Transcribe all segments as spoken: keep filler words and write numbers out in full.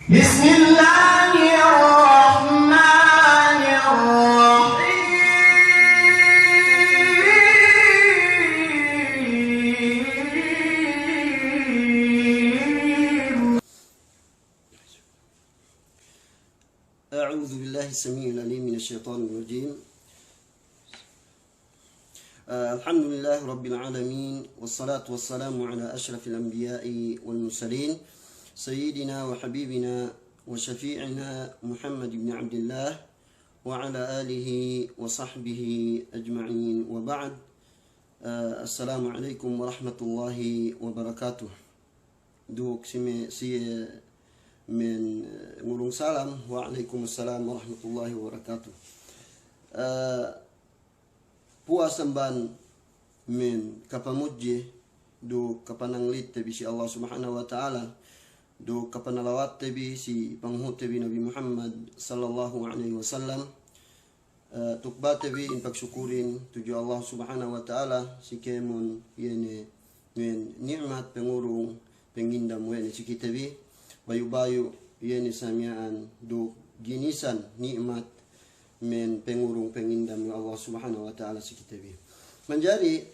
بسم الله الرحمن الرحيم. أعوذ بالله السميع العليم من الشيطان الرجيم. آه، الحمد لله رب العالمين، والصلاة والسلام على أشرف الأنبياء والمرسلين، سيدنا وحبيبنا وشفيعنا محمد بن عبد الله، وعلى آله وصحبه أجمعين، وبعد. آه، السلام عليكم ورحمة الله وبركاته. Duk si me', siye men, eh, ngurung salam, wa alaikumus salam warahmatullahi wabarakatuh. Eh, puwas amban men kapamudji duk kapananglit te bi si Allah Subhanahu wa Ta'ala, duk kapanalawat te bi si panghu' te bi Nabi Muhammad sallallahu alaihi wasallam. Eh, tukba te bi in pagsukulin tudju Allah Subhanahu wa Ta'ala si kēmon iye ne men ni'mat pengurung pengindam we' ne si kite bi, bayu'-bayu' iye ne sa miya'an duk ginisan ni'mat men pengurung pengindam we' Allah Subhanahu wa Ta'ala si kite bi. Manjari,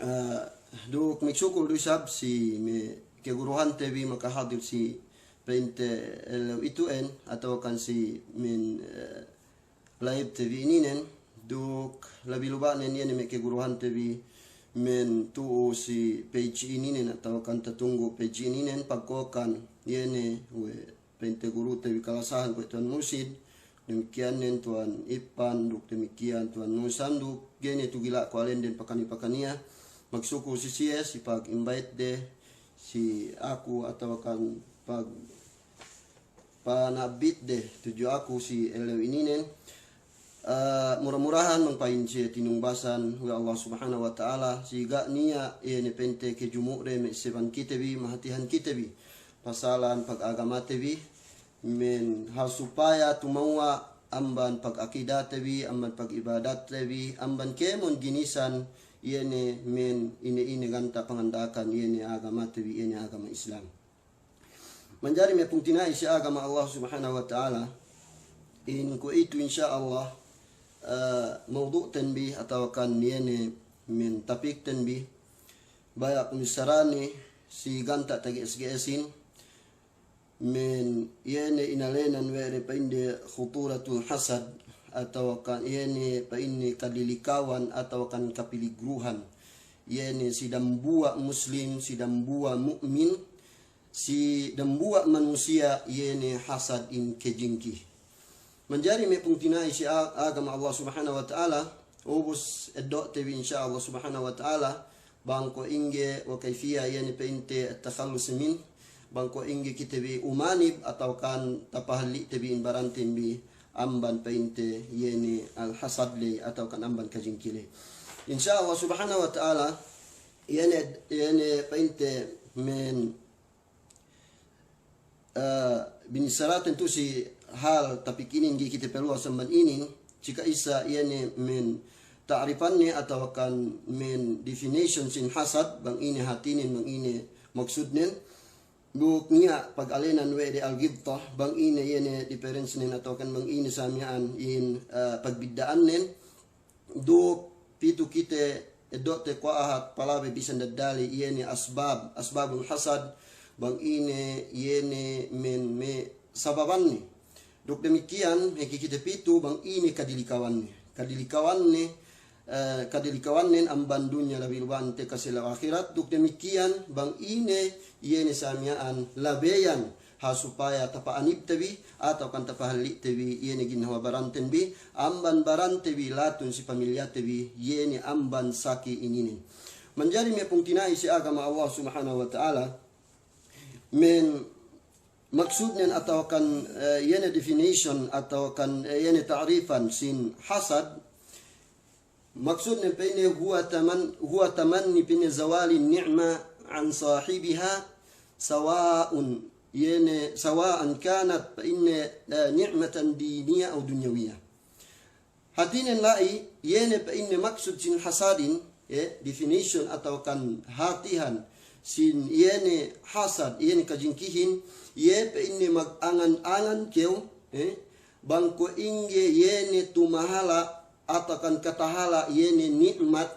eh, duk magsukul du isab si me' keguruhan te bi makahadil si pa'inte ellew itu'en atawa kan si men, eh, live te bi ininen, duk labi luba'nen iye ne me' keguruhan te bi men tu'u si page ininen atawa kan tatunggu' page ininen, pagkokan iye ne we' pa'inte guru te bi kalasahan kuwe' Tuwan Mursid, damikiyannen Tuwan Ippan, duk damikiyan Tuwan Musan, duk ga'i ne tugila' ku alenden pakani-pakaniya, magsukul si siye si pag-invite de si aku atawa kan pag panabit de tudju aku si ellew ininen. Eh, mura-murahan bang pa'in siye tinungbasan we' Allah Subhanahu wa Ta'ala, si ga' niya' iye ne pa'inte kejumu' de me' seban kite bi, mahatihan kite bi pasalan pag-agama te bi, men hal supaya tumewwa' amban pag-akida te bi, amban pag-ibadat te bi, amban kēmon ginisan iye ne men ine-ine ganta' panganda'akan iye ne agama te bi, iye ne agama Islam. Manjari me' pungtina'i si agama Allah Subhanahu wa Ta'ala, in kuwe'itu insya Allah, eh, mawdu'ten bi atawa kan iye ne men tapikten bi, baya' ku missarane si ganta' tage'es-ge'esin, men iye ne inalenan we' de pa'inde khuturatul hasad, atawa kan iye ne pa'inne kadilikawan atawa kan kapiligruhan, iye ne si dambuwa' muslim, si dambuwa' mu'min, si dambuwa' manusiya' iye ne hasad in kejingki. Manjari me' pungtina'i si a-, agama Allah Subhanahu wa Ta'ala, ubus eddo'te bi insya Allah Subhanahu wa Ta'ala, bang ko' ingge wa kayfiya iye ne pa'inte at-takhallus min, bang ko' ingge kite bi umanib atawa kan tapahalli'te bi in baranten bi amban pa'inte iye ne al-hasad ley atawa kan amban kajingki ley. Insya Allah Subhanahu wa Ta'ala, iye ne, iye ne pa'inte men eh, binissaraten tu' si hal tapik inin ga'i kite paluwas amban inin, si ka'issa iye ne men ta'rifanne atawa kan men definition sin hasad, bang ine hatinen, bang ine maksudnen, duk niya' pagalenan we' de al-ghibtah, bang ine iye ne difference-nen atawa kan bang ine sa miya'an in, eh, pagbidda'annen, duk pitu kite eddo'te kuwe' ahat palabey bisan daddali iye ne asbab, asbabul hasad, bang ine iye ne men me' sababanne. Duk damikiyan, heki kite pitu bang ine kadilikawanne. Kadilikawanne, eh, kadilikawannen amban dunya labi lubante kasellew ahirat, duk damikiyan bang ine iye ne sa miya'an labeyan ha supaya tapa'anibte bi, atawa kan tapahalli'te bi, iye ne ginhawa baranten bi, amban barante bi latun si pamilyate bi, iye ne amban saki ininen. Manjari me' pungtina'i si agama Allah Subhanahu wa Ta'ala, men maksudnen atawa kan, eh, iye ne definition atawa kan, eh, iye ne ta'rifan sin hasad, maksudnen pa'inne huwa taman-, huwa tamanni pa'inne zawalin ni'ma an sahibiha sawa'un, iye ne sawa'an kanat pa'inne, eh, ni'matan diniyah aw dunyawiyah. Hatinen la'i, iye ne pa'inne maksud sin hasadin, eh, definition atawa kan hatihan sin iye ne hasad, iye ne kajingkihin, iye pa'inne magangan-angan kew, eh, bang kuwe' ingge iye ne tumahala' atawakan katahala' iye ne ni'mat,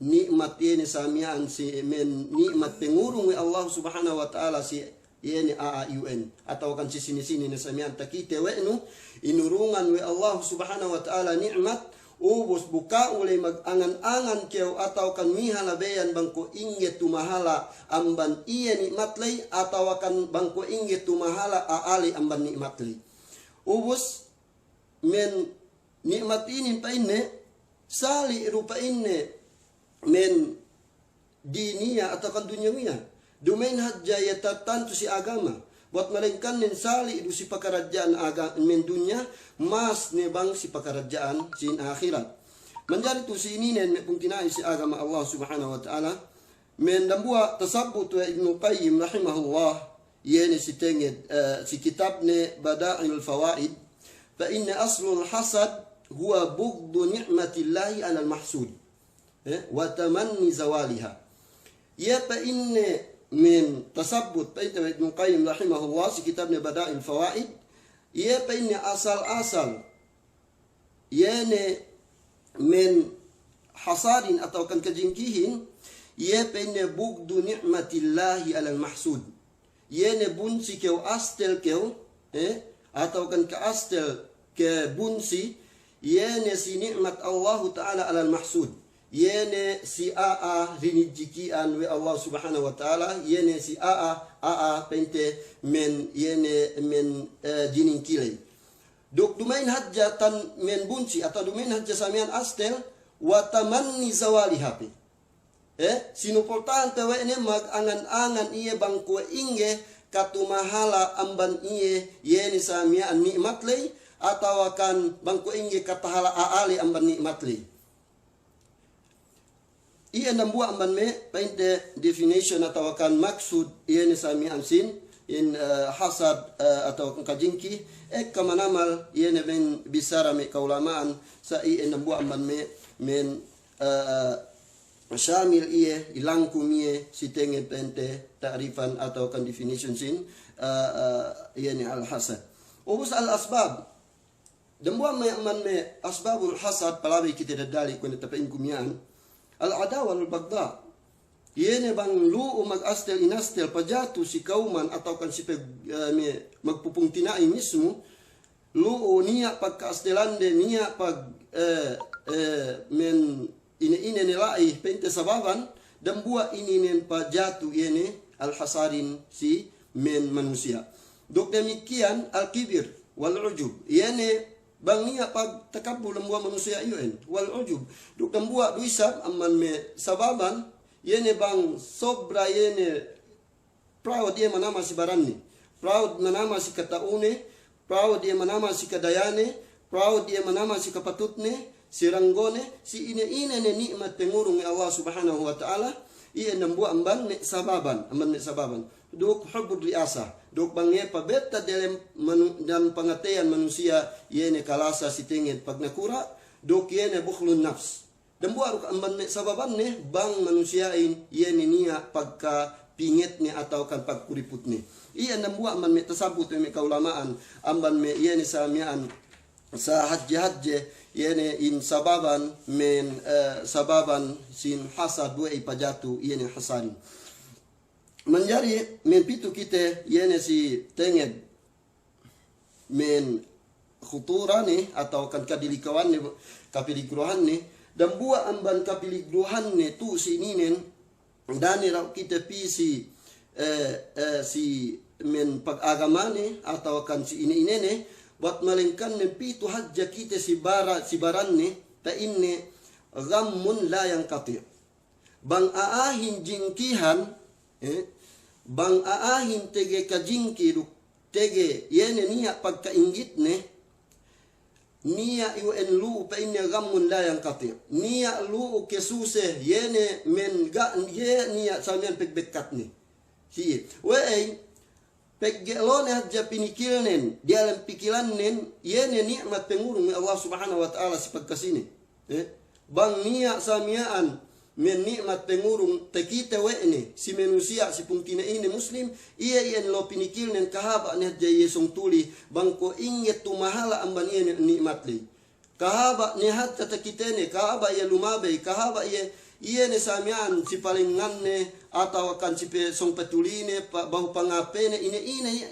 ni'mat iye ne samiya'an si men ni'mat pangurung we' Allah Subhanahu wa Ta'ala si iye ne a'a iyu'en, atawakan si sine-sine ne samiya'an takite we' nu, inurungan we' Allah Subhanahu wa Ta'ala ni'mat, ubus bu ka'u ley magangan-angan kew atawakan miha labeyan bang kuwe' ingge tumahala' amban iye ni'mat ley, atawakan bang kuwe' ingge tumahala' a'a ley amban ni'mat ley. Ubus men ni'mat inin pa'inne, sali' du pa'inne men diniya atawakan dunyawiya. Duma'in hadja iye tatantu si agama. Buwat malengkannen sali' du si pakaradja'an aga-, men dunya, mas ne bang si pakaradja'an sin ahirat. Manjari tu si ininen me' pungtina'i si agama Allah Subhanahu wa Ta'ala. Men dambuwa' tasabbut we' Ibnul Qayyim rahimahullah, iye ne si tenged, eh, si kitabne Bada'il Fawaid, pa'inne aslul hasad huwa bughdu ni'matillahi 'alal mahsud, eh, wa tamanni zawaliha. Iye pa'inne men tasabbut, pa'inte we' Ibnul Qayyim rahimahullah si kitabne Bada'il Fawaid, iye pa'inne asal-asal iye ne men hasadin atawakan kajingkihin, iye pa'inne bughdu ni'matillahi 'alal mahsud. Iye ne bunsi kew astel kew, eh, atawakan ka'astel ke bunsi, iye ne si ni'mat Allahu Ta'ala 'alal mahsud. Iye ne si a'a rinidjiki'an we' Allah Subhanahu wa Ta'ala, iye ne si a'a, a'a pa'inte men, iye ne men, eh, jiningki ley. Duk duma'in hadja tan men bunsi atawa duma'in hadja samiya'an astel, wa tamanni zawaliha pe. Eh, sinupultahan pe we' ne magangan-angan iye bang kuwe' ingge katumahala' amban iye, iye ne samiya'an ni'mat ley, atawakan bang kuwe' ingge katahala' a'a ley amban ni'mat ley. Iye dambuwa' amban me' pa'inte definition atawakan maksud iye ne samiya'an sin in, eh, hasad, eh, atawakan kajingki, ekka manamal iye ne men bissara me' ka'ulama'an, sa' iye dambuwa' amban me' men, eh, shamil iye, ilangkum iye si tenged pa'inte ta'rifan atawakan definition sin, eh, eh, iye ne al-hasad. Ubus al-asbab, dambuwa' me' amban me' asbabul hasad, palabey kite daddali' kuwe' ne tapa'inku miya'an. Al-adawa wal bagda. Iye ne bang lu'u magastel-inastel pajatu si kawman atawakan si pag-, eh, me' magpupungtina'i mismu, lu'u niya' pagkaastelande, niya' pag-, eh, eh, men ine-ine ne la'i pa'inte sababan, dambuwa' ininen pajatu iye ne al-hasadin si men manusiya'. Duk damikkiyan al-kibir wal-ujub. Iye ne bang niya' pagtakabbul dambuwa' manusiya' iyu'en, wal-ujub. Duk dambuwa' du isab amban me' sababan, iye ne bang sobra iye ne proud iye manamal si baranne. Proud manamal si kata'une, proud iye manamal si kadayane, proud iye manamal si kapatutne, si ranggone, si ine-ine ne ni'mat pangurung Allah Subhanahu wa Ta'ala, iye dambuwa' amban me' sababan, amban me' sababan. Duk hubbur ri'asa, duk bang iye pabetta delem manu-, dem pangateyan manusiya', iye ne kalasa si tenged pagnakura', duk iye ne bukhlun nafs. Dambuwa' duk amban me' sababanne bang manusiya'in iye ne niya' pagkapingetne atawakan pagkuriputne. Iye dambuwa' amban me' tasabbut we' me' ka'ulama'an, amban me' iye ne samiya'an sa hadje-hadje, iye ne in sababan men, eh, sababan sin hasad we' ipajatu iye ne hasadin. Manjari men pitu kite iye ne si tenged men khuturane atawakan kadilikawanne, kapiligruhanne, dambuwa' amban kapiligruhanne tu' si ininen, da'a ne dahu' kite pī si, eh, eh, si men pagagamane atawakan si ine-inene, buwat malengkannen pitu hadja kite si bara-, si baranne, pa'inne ghammun la yanqati'. Bang a'ahin jingkihan, eh, bang a'ahin tege kajingki duk tege iye ne niya' pagka'inggitne, niya' iyu'en lu'u pa'inne ghammun la yanqati'. Niya' lu'u kesuse, iye ne men ga', iye niya' samiyan pegbekkatne. Siye. We'ey, pegge' lone hadja pinikilnen, diyalem pikilannen, iye ne ni'mat pangurung Allah Subhanahu wa Ta'ala si pagkasine. Eh? Bang niya' samiya'an, men ni'mat pangurung takite we' ne si manusiya', si pungtina'ine muslim, iye iyan lo pinikilnen kahaba' ne hadja iye sōng tuli, bang ko' ingge tumahala' amban iye ne ni'mat ley. Kahaba' ne hadja takitene, kahaba' iye lumabey, kahaba' iye, iye ne sa miya'an si palengnganne, atawa kan si pe-, sōng patuline, pa-, bahu pangapene, ine-ine iye,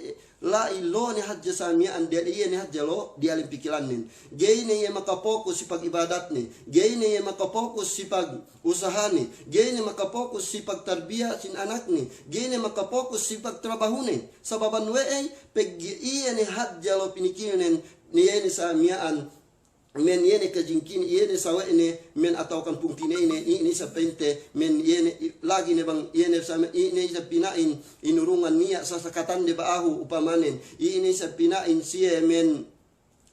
la'i lo ne hadja sa miya'an, diyalem iye ne hadja lo, diyalem pikilannen. Ga'i ne iye makapokus si pag'ibadatne, ga'i ne iye makapokus si pag'usahane, ga'i ne makapokus si pagtarbiya sin anakne, ga'i ne makapokus si pagtrabahune. Sababan we'ey, pegge' iye ne hadja lo pinikilnen, iye ne sa miya'an, men iye ne kajingkine, iye ne sawe'ne, men atawa kan pungtina'ine, iye ne isab pa'inte, men iye ne, i-, lagi' ne bang, iye ne sa me-, iye ne isab pina'in, inurungan niya' sasakatande ba'ahu upamanen, iye ne isab pina'in siye men,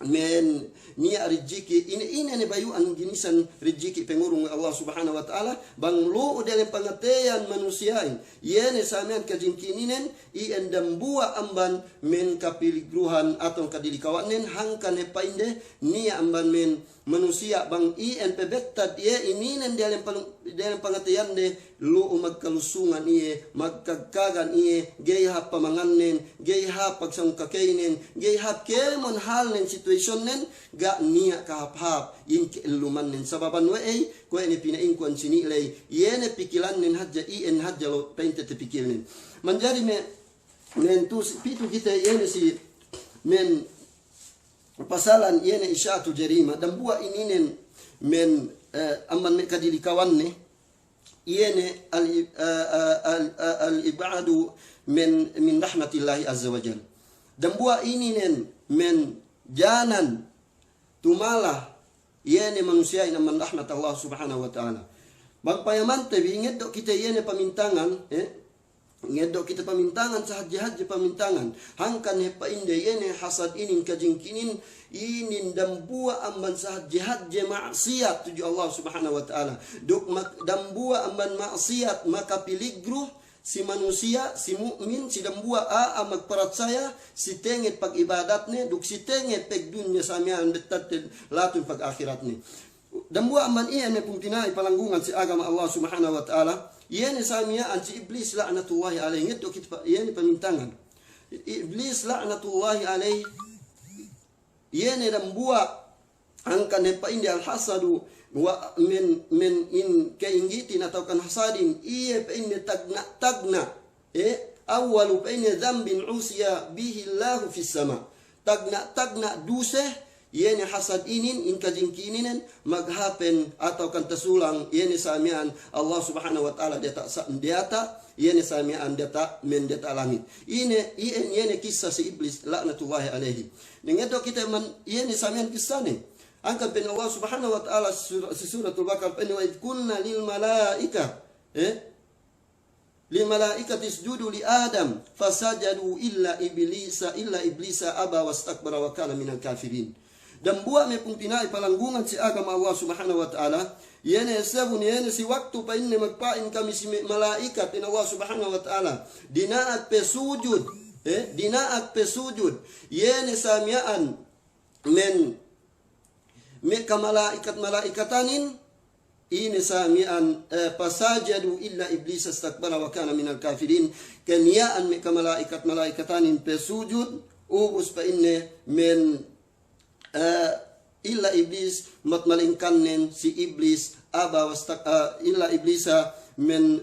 men niya' rijiki', ine, ine ne bayu'an ginisan rijiki' pangurung we' Allah Subhanahu wa Ta'ala, bang lu'u diyalem pangateyan manusiya'in, iye ne sa miya'an kajingkininen, iyan dambuwa' amban men kapiligruhan atawa kadilikawannen, hangkan hep pa'inde niya' amban men manusiya' bang iyan pebettad iye ininen diyalem palung-, diyalem pangateyande, lu'u magkalusungan iye, magkagkagan iye, ga'i hāp pamangannen, ga'i hāp pagsangkakeynen, ga'i hāp kēmon halnen, situationnen, ga' niya' kahāp-hāp in ke'ellumannen. Sababan we'ey, kuwe' ne pina'inku an sini' ley, iye ne pikilannen hadja, iyan hadja lo pa'inte tapikilnen. Manjari me', men tu si-, pitu kite iye ne si, men pasalan iye ne isha'atul jarima, dambuwa' ininen men, eh, amban me' kadilikawanne, iye ne al-, eh, eh, al-, eh, al-ib'adu min, min rahmatillahi azza wa jal. Dambuwa' ininen men janan tumala iye ne manusiya'in amban rahmat Allah Subhanahu wa Ta'ala. Bang payamante bi ngeddo' kite iye ne pamintangan, eh, ngeddo' kite pamintangan, sahadje-hadje pamintangan. Hangkan hep pa'inde iye ne hasad inin, kajingkinin, inin dambuwa' amban sahadje-hadje ma'asiyat tudju Allah Subhanahu wa Ta'ala. Duk mak-, dambuwa' amban ma'asiyat makapiligru si manusiya', si mu'min, si dambuwa' a'a magparatsaya, si tenged pag'ibadatne, duk si tenged pagdunya sa miya'an bettadte latun pag'ahiratne. Dambuwa' amban iye ne pungtina'i palanggungan si agama Allah Subhanahu wa Ta'ala, iye ne sa miya'an si Iblis la'natullahi alayhi, ngeddo' kite pa-, iye ne pamintangan. Iblis la'natullahi alayhi, iye ne dambuwa' hangkan hep pa'inde al-hasadu wa men, men in ka'inggitin atawa kan hasadin, iye pa'inde tagna'-tagna', eh, awwalu pa'inde dhanbin usiya bihi Allahu fis sama'. Tagna'-tagna' duse, iye ne hasad inin, in kajingkininen, maghapen atawa kan tasulang, iye ne sa miya'an Allah Subhanahu wa Ta'ala diyata' sa-, diyata', iye ne sa miya'an diyata', men diyata' langit. Ine, iye, iye ne kissa si Iblis la'natullahi alayhi. Ngeddo' kite man, iye ne sa miya'an kissane. Hangkan pa'in Allah Subhanahu wa Ta'ala si sur-, si Suratul Baqarah, pa'in, "Wa idh qulna lil malaika," eh? "Lil malaikati isjudu li Adam, fasajadu illa iblisa, illa iblisa aba wastakbara wa kana minal kafirin." Dambuwa' me' pungtina'i palanggungan si agama Allah Subhanahu wa Ta'ala, iye ne sebun, iye ne si waktu pa'inne magpa'in kami si me' mala'ikat, pa'in Allah Subhanahu wa Ta'ala, dina'ak pe sujud, eh, dina'ak pe sujud, iye ne sa miya'an men, me' kamala'ikat-mala'ikatanin, ine sa miya'an, eh, fasajadu illa iblisa istakbara wa kana minal kafirin. Keniya'an me' kamala'ikat-mala'ikatanin pe sujud, ubus pa'inne men, eh, illa iblis, mat malengkannen si Iblis, aba wastak-, eh, illa iblisa men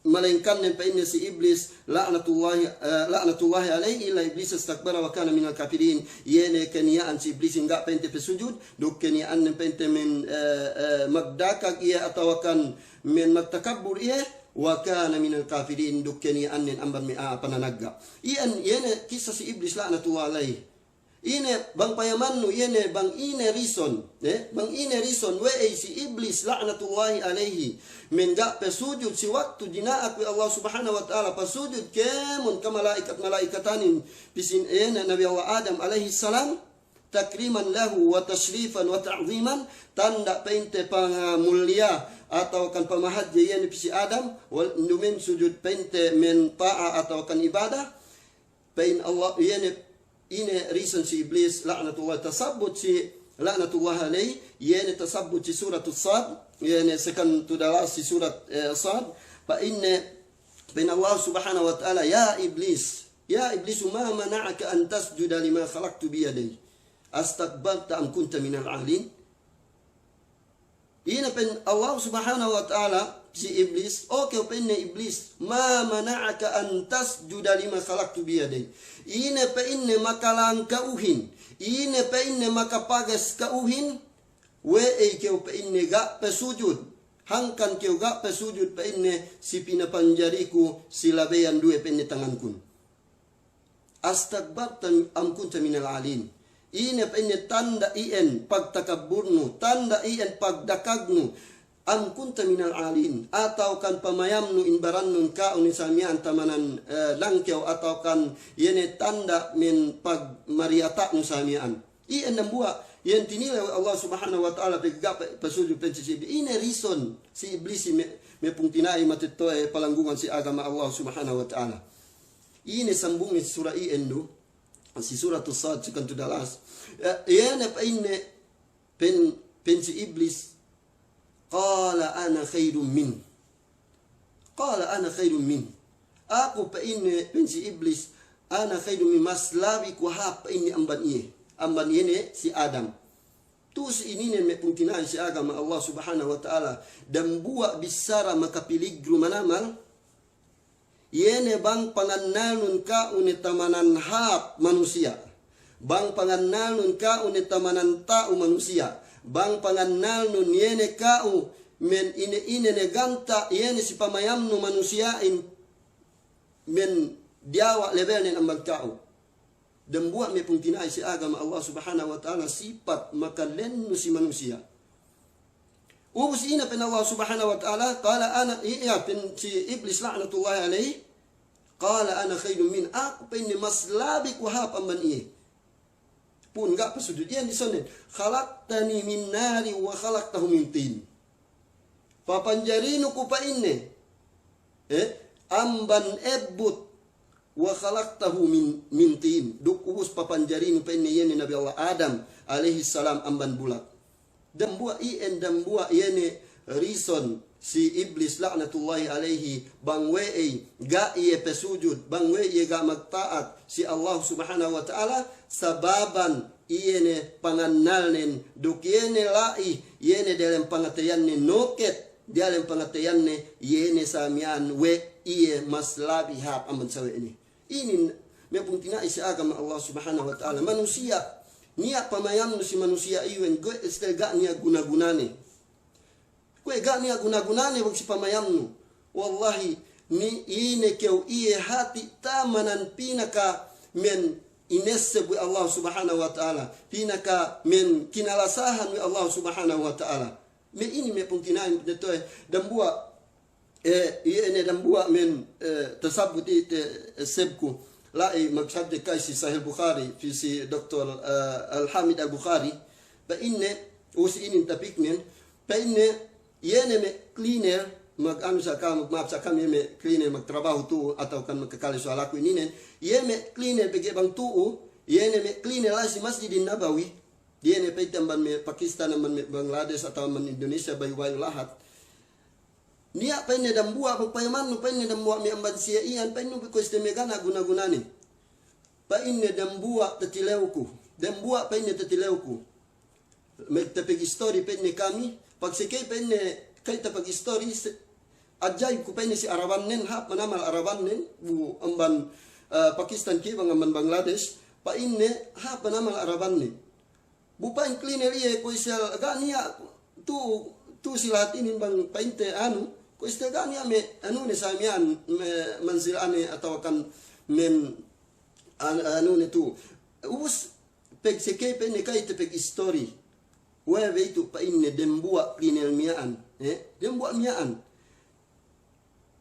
malengkannen pa'inne si Iblis, la'natullahi, eh, la'natullahi alayhi, illa iblisa istakbara wa kana minal kafirin. Iye ne keniya'an si Iblisin ga' pa'inte pe sujud, duk keniya'annen pa'inte men, eh, eh, magdakag iye atawa kan men magtakabbur iye, wa kana minal kafirin, duk keniya'annen amban me' a'a pananagga'. Iyan, iye ne kissa si Iblis la'natullahi alayhi. Ine bang payamannu, iye ne bang ine reason, eh? Bang ine reason, we'ey si Iblis la'natullahi alayhi men ga' pe sujud si waktu dina'ak we' Allah Subhanahu wa Ta'ala pasujud kēmon kamala'ikat-mala'ikatanin pī si, eh, Nabi Allah Adam alayhis salam, takriman lahu wa tashrifan wa ta'ziman, tanda' pa'inte pangamulliya atawa kan pamahadje iye ne pī si Adam, wal, duma'in sujud pa'inte men ta'a atawa kan ibadah, pa'in Allah, iye ne, ine reason si Iblis, la'natullah, tasabbut si, la'natullah alayh, iye ne tasabbut si surat Sad, iye ne second to the last si surat, eh, Sad, pa'inne, pa'in Allah subhanahu wa ta'ala, "Ya Iblis, ya Iblis, ma mana'aka an tasjuda lima khalaqtu biyadayya? Astakbarta am kunta minal 'alin?" Ine pa'in Allah subhanahu wa ta'ala si Iblis, "O kew," pa'inne, "Iblis, ma mana'aka an tasjuda lima khalaqtu biyadayya?" Ine pa'inne makala'an ka'uhin, ine pa'inne makapages ka'uhin, we'ey kew pa'inne ga' pasujud, hangkan kew ga' pasujud pa'inne si pinapanjariku si labeyan duwe pa'inne tangankun. Astakbarta am kunta minal 'alin? Ine pa'inne tanda' iyan pagtakabburnu, tanda' iyan pagdakagnu, am kunta minal 'alin? Atawakan pamayamnu in barannun ka'u ne sa miya'an tamanan, eh, langkew, atawakan iye ne tanda' men pagmariyata'nu sa miya'an. Iyan dambuwa', iyan tinilew Allah subhanahu wa ta'ala pegge' ga' pa-, pasujud pa'in si Iblis. Ine reason si Iblis si me', me' pungtina'i matetto'e palanggungan si agama Allah subhanahu wa ta'ala. Ine sambungin si sura iyan du, si suratus Sad, second to the last. Eh, iye ne pa'inne pa'in, pa'in si Iblis, "Qala ana khairun min." "Qala ana khairun min." Aku pa'inne, pa'in si Iblis, "Ana khairun min," mas labi ku hāp pa'inne amban iye. Amban iye ne si Adam. Tu'u si ininen me' pungtina'i si agama Allah subhanahu wa ta'ala, dambuwa' bissara makapiligru manamal, iye ne bang pangannalnun ka'u ne tamanan hāp manusiya', bang pangannalnun ka'u ne tamanan ta'u manusiya', bang pangannalnun iye ne ka'u men ine-ine ne ganta' iye ne si pamayamnu manusiya'in men diyawa' lebelnen amban ka'u. Dambuwa' me' pungtina'i si agama Allah subhanahu wa ta'ala sipat makalennu si manusiya'. Ubus ine pa'in Allah subhanahu wa ta'ala, qala ana, i-, iye pa'in si Iblis la'natullahi alayh, "Qala ana khairun min," aku pa'inne mas labi ku hāp amban iye. Pu'un ga' pasujud iyan disonnen. "Khalaqtani min narin wa khalaqtahu min tin." Papanjarinu ku pa'inne, eh, amban ebbut, "Wa khalaqtahu min, min tin." Duk ubus papanjarinu pa'inne iye ne Nabi Allah Adam alayhis salam amban bulak. Dambuwa' iyan, dambuwa' iye ne reason si Iblis la'natullahi alayhi, bang we'ey ga' iye pasujud, bang we'ey iye ga' magta'at si Allah subhanahu wa ta'ala, sababan iye ne pangannalnen, duk iye ne la'i, iye ne diyalem pangateyanne noket, diyalem pangateyanne, iye ne sa miya'an we' iye mas labi hāp amban sawe'ne. Inin me' pungtina'i si agama Allah subhanahu wa ta'ala. Manusiya', niya' pamayamnu si manusiya' iwen, kuwe' istel ga' niya' guna-gunane. Kuwe' ga' niya' guna-gunane bang si pamayamnu. Wallahi, ni ine kew iye hati' tamanan pinaka men inesseb we' Allah subhanahu wa ta'ala. Pinaka men kinalasahan we' Allah subhanahu wa ta'ala. Me' inin me' pungtina'i, me' to'e, dambuwa', eh, iye ne dambuwa' men, eh, tasabbut i te, eh, sebku. La'i magsabde kay si Sahih Bukhari, fi si Doktor, eh, Al-Hamid Al-Bukhari. Pa'inne, ubus inin tapiknen, pa'inne, iye ne me' cleaner, mag-anu sa kam, mag-, ma'ap sa kam, iye me' cleaner magtrabahu tu'u, atawakan magkakale suwalaku ininen, iye me' cleaner pegge' bang tu'u, iye ne me' cleaner la'i si Masjidin Nabawi, iye ne pa'inte amban me' Pakistan, amban me' Bangladesh, atawa amban Indonesia, bayu-bayu lahat. Niya' pa'inne dambuwa', pag payamannu pa'inne dambuwa' me' amban siye iyan, pa'innu bi kuwe' istel me' ga' niya' guna-gunane. Pa'inne dambuwa' tatilewku, dambuwa' pa'inne tatilewku. Magtapag-istori pa'inne kami, pagsekey pa'inne kay tapag-istori, se-, ajayib ku pa'inne si Arabannen, hāp manamal Arabannen, bu amban, eh, Pakistan ke bang amban Bangladesh, pa'inne hāp manamal Arabannen. Bu pa'in cleaner iye kuwe' istel ga' niya' tu'u, tu'u si lahat inin bang pa'inte anu, kuwe' istel ga' niya' me' anune sa miya'an, me' manzilane atawakan men an-, anune tu'u. Ubus pagsekey pa'inne kay tapag-istori. We'ey itu pa'inne dambuwa' cleaner miya'an, eh? Dambuwa' miya'an.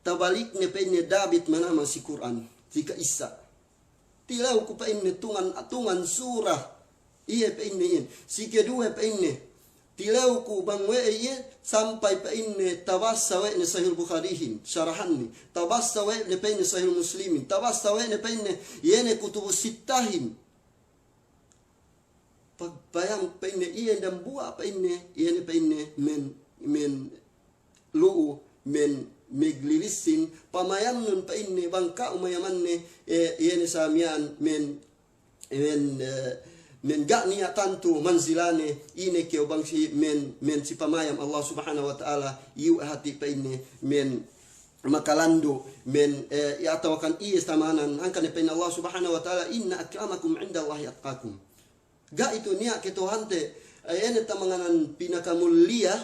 Tabalikne pa'inne dabit manamal si Kur'an, si ka'issa. Tilewku pa'inne tungan, tungan sura. Iye pa'inne iyan. Si keduwe pa'inne. Tilewku bang we'ey iye, sampay pa'inne tabassa we' ne Sahih Bukharihin, sarahanne. Tabassa we' ne pa'inne Sahih Muslimin. Tabassa we' ne pa'inne, iye ne Kutubus Sittahin. pagpayam pa'inne, iye dambuwa' pa'inne, iye ne pa'inne men, men lu'u, men maglilissin, pamayamnun pa'inne bang ka'u mayamanne, eh, iye ne sa miya'an men, men, eh, men ga' niya' tantu manzilane, ine kew bang si men, men si pamayam Allah Subhanahu wa Ta'ala, iyu' hati' pa'inne men makalandu', men, eh, atawakan iye tamanan, hangkan ne pa'in Allah Subhanahu wa Ta'ala, "Inna akramakum indallahi atqakum." Ga' itu niya' kata'uhante, eh, ine tamanganan pinakamulliya,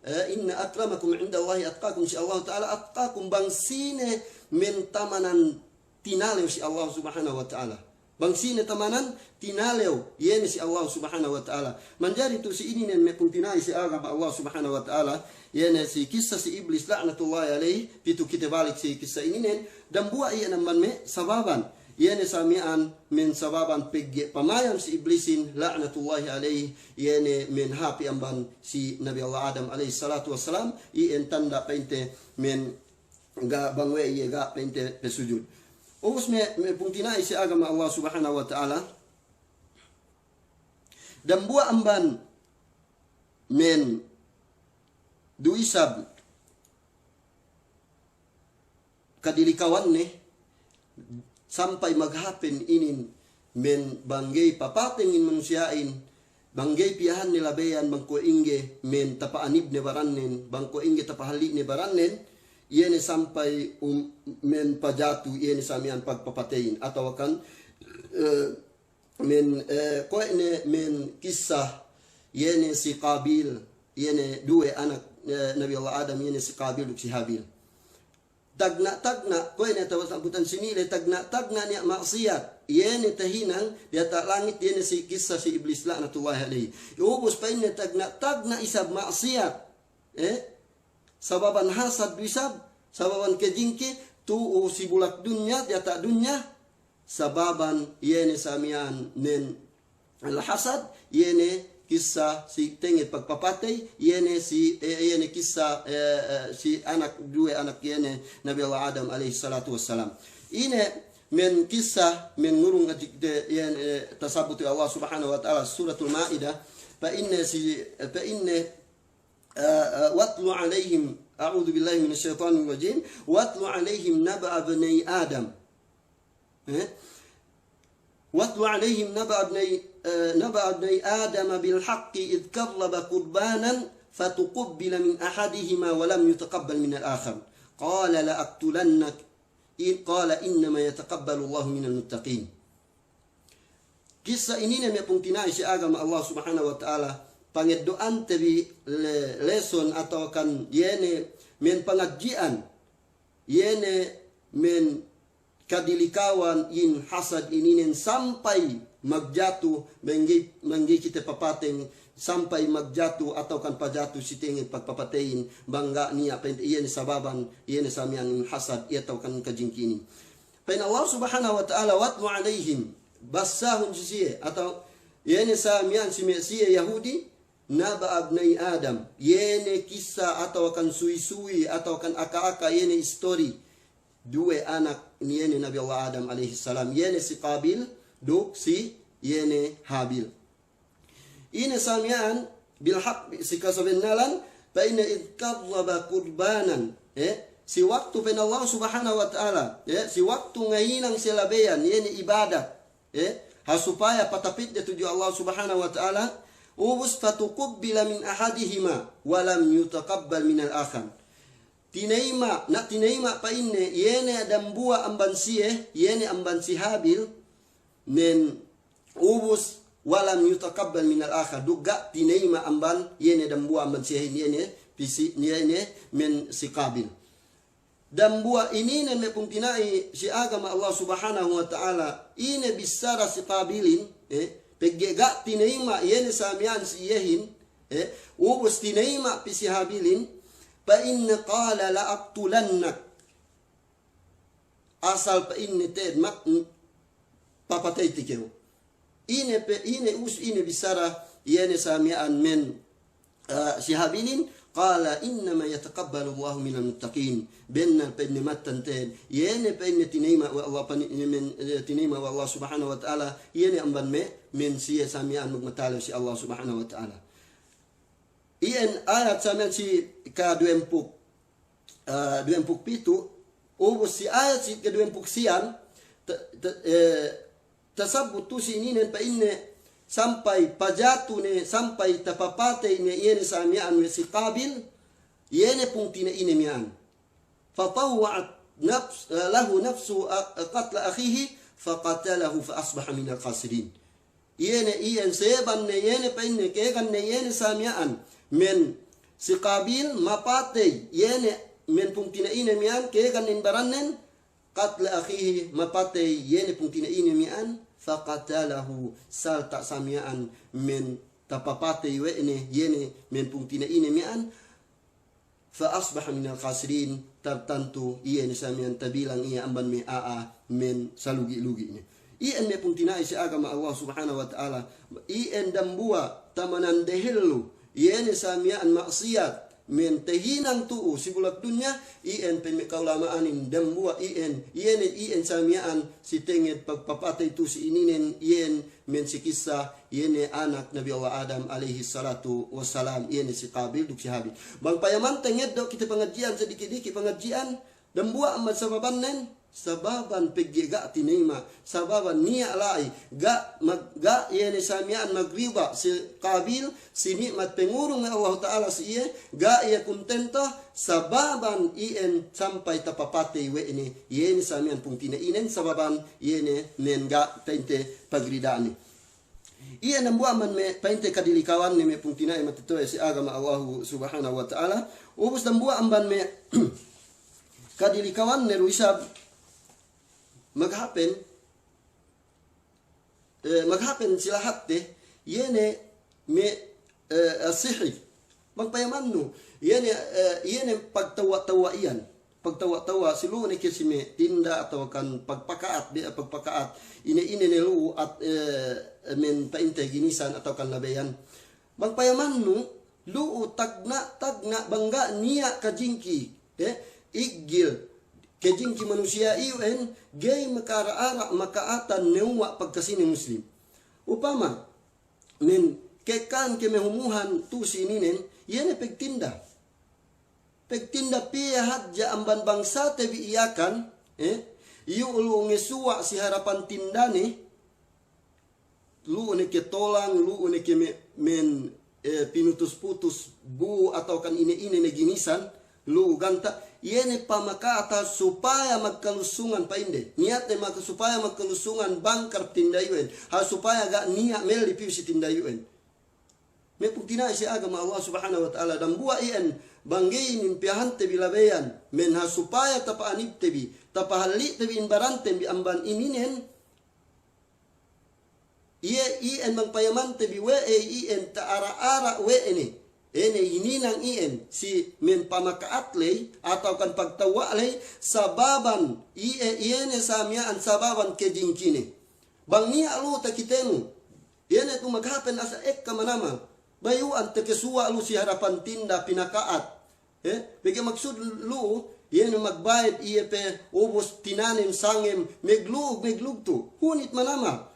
eh, "Inna akramakum indallahi atqakum," si Allah Ta'ala, "atqakum," bang sine men tamanan tinalew si Allah Subhanahu wa Ta'ala. Bang sine tamanan tinalew, iye ne si Allah Subhanahu wa Ta'ala. Manjari tu si ininen me' pungtina'i si agama Allah Subhanahu wa Ta'ala, iye ne si kissa si Iblis la'natullahi alayhi, pitu kite balik si kissa ininen, dambuwa' iye namban me' sababan. Iye ne sa miya'an men sababan pegge' pamayam si Iblisin la'natullahi alayhi, iye ne men hapi amban si Nabi Allah Adam alayhis salatu wassalam, iyan tanda' pa'inte men ga' bang we' iye ga' pa'inte pasujud. Ubus me', me' pungtina'i si agama Allah Subhanahu wa Ta'ala, dambuwa' amban men du isab kadilikawanne, sampay maghapen inin men bang ga'i papatengin manusiya'in, bang ga'i piyahanne labeyan, bang kuwe' ingge men tapa'anibne barannen, bang kuwe' ingge tapahalli'ne barannen, iye ne sampay, um, men pajatu, iye ne sa miya'an pagpapateyin, atawakan, eh, men, eh, kuwe' ne men kissa, iye ne si Qabil, iye ne duwe anak, eh, Nabi Allah Adam, iye ne si Qabil duk si Habil. Tagna'-tagna', kuwe' ne tawa sambutan sinile, tagna'-tagna' niya' ma'siyat, iye ne tahinang diyata' langit, iye ne si kissa si Iblis la'natullahi alayhi. Ubus pa'inne tagna'-tagna' isab ma'siyat, eh? Sababan hasad du isab, sababan kajingki, tu'u si bulak dunya, diyata' dunya, sababan iye ne sa miya'an men al-hasad, iye ne kissa si tenged pagpapatey, iye ne si, eh, iye ne kissa, eh, eh, si anak, duwe anak iye ne Nabi Allah Adam alayhis salatu wassalam. Ine men kissa, men ngurung ajik de, iye ne, eh, tasabbut we' Allah Subhanahu wa Ta'ala, Suratul Ma'idah, pa'inne si, eh, pa'inne, eh, eh, "Watlu alayhim," a'udhu billahi minash shaytanir rajim, "Watlu alayhim naba'a ibnay Adam." Eh? "Watlu alayhim naba'a ibnay, eh, naba'a ibnay Adama bil haqqi idh qarraba qurbanan fatuqubila min ahadihima wa lam yutaqabbal minal akhar. Qala la aqtulannak, in-, qala innama yataqabbalullahu minal muttaqin." Kissa ininen me' pungtina'i si agama Allah Subhanahu wa Ta'ala, pangeddo'ante bi le-, lesson atawakan iye ne men pangadji'an, iye ne men kadilikawan in hasad ininen sampay magjatu, manggi-, manggi kite papateng, sampay magjatu atawakan pajatu si tenged pagpapateyin, bang ga' niya' pa'inte iye ne sababan, iye ne sa miya'an in hasad, iye atawakan kajingki inin. Pa'in Allah Subhanahu wa Ta'ala, "Watlu alayhim," bassahun si siye, atawa iye ne sa miya'an si me' siye Yahudi, "Naba'a ibnay Adam," iye ne kissa atawakan suwi-suwi, atawakan aka-aka, iye ne istori duwe anak ni iye ne Nabi Allah Adam alayhis salam, iye ne si Qabil duk si iye ne Habil. Ine sa miya'an, bil haqq, si kasabennalan, pa'inne idh qarraba qurbanan, eh, si waktu pa'in Allah Subhanahu wa Ta'ala, eh, si waktu ngahinang siye labeyan, iye ne ibadat, eh, ha supaya patapitde tudju Allah Subhanahu wa Ta'ala, ubus fatuqubbila min ahadihima wa lam yutaqabbal minal akhar. Tinayma', na tinayma' pa'inne, iye ne dambuwa' amban siye, iye ne amban si Habil, nen ubus, wa lam yutaqabbal minal akhar, duk ga' tinayma' amban iye ne dambuwa' amban siyehin, iye ne pisi, iye ne men si Qabil. Dambuwa' ininen me' pungtina'i si agama Allah Subhanahu wa Ta'ala, ine bissara si Qabilin, eh, pegge' ga' tinayma' iye ne sa miya'an si iyehin, eh, ubus tinayma' pī si Habilin, pa'inne qala la aqtulannak. Asal pa'inne te'ed mak-, papateyte kew. Ine pe, ine us-, ine bissara, iye ne sa miya'an men, eh, si Habilin, Qala innama yataqabbalullahu minal muttaqin. Bennal pa'inne mattan te'ed, iye ne pa'inne tinayma' we' Allah pani-, men, eh, tinayma' we' Allah Subhanahu wa Ta'ala, iye ne amban me', men siye sa miya'an magmatalew si Allah Subhanahu wa Ta'ala. Iyan ayat sa miya'an si kaduwempū', eh, duwempū' pitu', ubus si ayat si kaduwempū' siyam, ta-, ta-, eh, tasabbut tu'u si ininen pa'inne sampay pajatu ne, sampay tapapatey ne iye ne sa miya'an we' si Qabil, iye ne pungtina'ine miya'an. Fatawwa'at nafs-, lahu nafsuhu a-, qatla akhihi, faqatalahu fa asbaha minal khasirin. Iye ne iyan seban ne iye ne pa'inne, kēgan ne iye ne sa miya'an, men si Qabil mapatey, iye ne men pungtina'ine miya'an, kēgan ne in barannen, qatla akhihi, mapatey iye ne pungtina'ine miya'an, faqatalahu, salta' sa miya'an men tapapatey we' ne iye ne men pungtina'ine miya'an, fa asbaha minal khasirin, tartantu iye ne sa miya'an tabilang iye amban me' a'a men salugi'-lugi' ne. Iyan me' pungtina'i si agama Allah Subhanahu wa Ta'ala, iyan dambuwa' tamanan dehellu, iye ne sa miya'an ma'siyat, men tahinang tu'u si bulak dunya, iyan pa'in me' ka'ulama'anin dambuwa' iyan, iye ne iyan sa miya'an si tenged pagpapatey tu'u si ininen, iyan men si kissa, iye ne anak Nabi Allah Adam alayhis salatu wassalam, iye ne si Qabil duk si Habil. Bang payamante ngeddo' kite pangadji'an, sadiki'-diki' pangadji'an, dambuwa' amban sababannen, sababan pegge' ga' tinayma', sababan niya' la'i, ga' mag-, ga' iye ne sa miya'an magrida si Qabil, si ni'mat pangurung Allahu Ta'ala si iye, ga' iye kuntento, sababan iyan sampay tapapatey we' ne, iye ne sa miya'an pungtina'inen, sababan iye ne nen ga' pa'inte pagrida'ne. Iye dambuwa' amban me' pa'inte kadilikawanne me' pungtina'i matato'a si agama Allahu Subhanahu wa Ta'ala. Ubus dambuwa' amban me' kadilikawanne du isab maghapen, eh, maghapen si lahatte, iye ne me', eh, sihir. Bang payamannu, iye ne, eh, iye ne pagtawwa'-tawwa' iyan. Pagtawwa'-tawwa', si lu'u ne ke si me' tinda atawakan pagpaka'at, be-, pagpaka'at. Ine-ine ne lu'u at-, eh, men pa'inte ginisan atawakan labeyan. Bang payamannu, lu'u tagna'-tagna' bang ga' niya' kajingki, eh, iggil, kajingki manusiya' iyu'en, ga'i maka'ara'-ara' maka'atan newwa' pagkasine Muslim. Upama, men, ka'ekkahan ke me' humuhan tu'u si ininen, iye ne pegtinda. Pegtinda piye hadja amban bangsate bi Yakan, eh, iyu' lu'u ngesuwa' si harapan tindane, lu'u ne ke tolang, lu'u ne ke me-, men, eh, pinutus-putus bu atawakan ine-ine ne ginisan, lu'u ganta', iye ne pamaka'at hal supaya magkalusungan pa'inde. Niyatne maka supaya magkalusungan bangkar tinda iyu'en. Hal supaya ga' niya' melli piyu si tinda iyu'en. Me' pungtina'i si agama Allah Subhanahu wa Ta'ala, dambuwa' iyan bang ga'i inin piyahante bi labeyan, men hal supaya tapa'anibte bi, tapahalli'te bi in baranten bi amban ininen, iye, iyan bang payamante bi we'ey iyan ta'ara'-ara' we' ne, ine hininang iyan si men pamaka'at ley, atawakan pagtawwa' ley, sababan iye, iye ne sa miya'an sababan kajingkine. Bang niya' lu'u takitenu, iye ne tu maghapen asa ekka manamal. Bayu'an takesuwa' lu'u si harapan tinda pinaka'at. Eh, pegge' maksud lu'u, iye ne magbayed iye pe ubus tinanem sangem, meglu'ug, meglugtu'. Hunit manamal.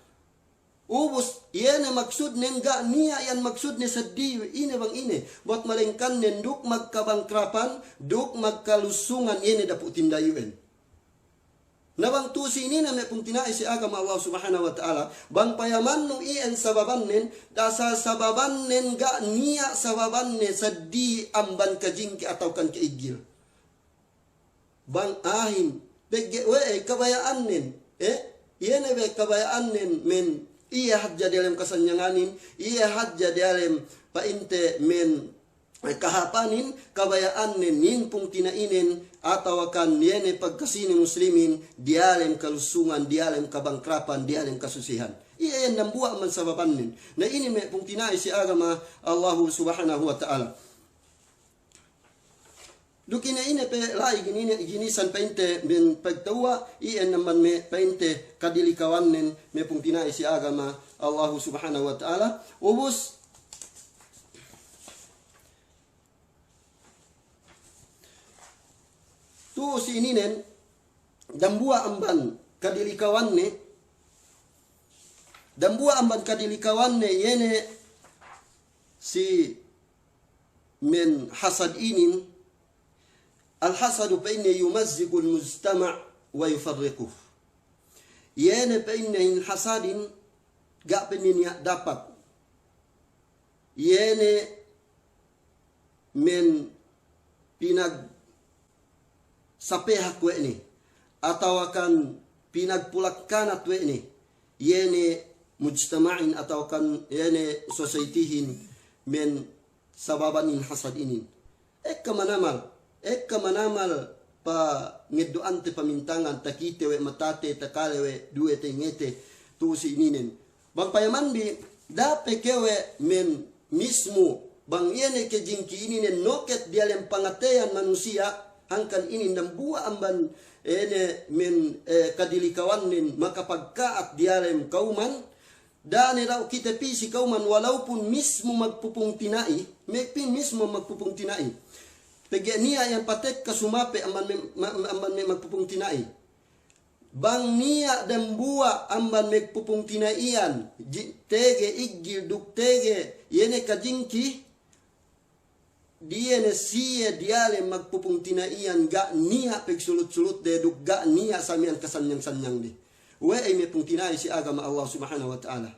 Ubus, iye ne maksudnen ga' niya' iyan maksudne saddi ine bang ine. Buwat malengkan nen duk magkabangkrapan, duk magkalusungan iye ne dapu' tinda iyu'en. Na bang tu'u si ininen me' pungtina'i si agama Allah Subhanahu wa Ta'ala, bang payamannu iyan sababannen, dasal sababannen ga' niya' sababanne saddi amban kajingki atawakan ka'iggil. Bang a'ahin, pegge' we'ey kabaya'annen, eh? Iye ne be kabaya'annen men, iye hadja diyalem kasanyanganin, iye hadja diyalem pa'inte men, kahapanin, kabaya'annen, nin pungtina'inen, atawakan iye ne pagkasine muslimin, diyalem kalusungan, diyalem kabangkrapan, diyalem kasusehan. Iye iyan dambuwa' amban sababannen. Na inin me' pungtina'i si agama Allahu Subhanahu wa Ta'ala. Duk ine-ine pe la'i ginine, ginisan pa'inte men pagtawwa', iyan amban me' pa'inte kadilikawannen me' pungtina'i si agama Allahu Subhanahu wa Ta'ala. Ubus, Tu'u si ininen, dambuwa' amban kadilikawanne, dambuwa' amban kadilikawanne iye ne si men hasad inin, al-hasadu pa'inne yumazziqul mujtama' wa yufarriquh. Iye ne pa'inne in hasadin, ga' pa'inne niya' dapak. Iye ne men pinagsapehak we' ne, atawakan pinagpulakkanat we' ne, iye ne mujtama'in atawakan iye ne societyhin men sababan in hasad inin. Ekka manamal, ekka manamal pangeddo'ante pamintangan, takite we' matate, takale we' duwe tengete, tu'u si ininen. Bang payamanbi, da'a pe kew we' men mismu, bang iye ne kejingki ininen noket diyalem pangateyan manusiya', hangkan inin dambuwa' amban iye ne men, eh, kadilikawannen makapagka'at diyalem kawman, da'a ne daw kite pī si kawman walaupun mismu magpupungtina'i, me' pī mismu magpupungtina'i. Pegge' niya' iyan patekka sumape' amban me', ma-, amban me' magpupungtina'i. Bang niya' dambuwa' amban magpupungtina'i iyan, ji-, tege iggil duk tege iye ne kajingki, diye ne siye diyalem magpupungtina'i iyan, ga' niya' pegsulut-sulutde duk ga' niya' samiyan kasanyang-sanyangde. We'ey me' pungtina'i si agama Allah Subhanahu wa Ta'ala.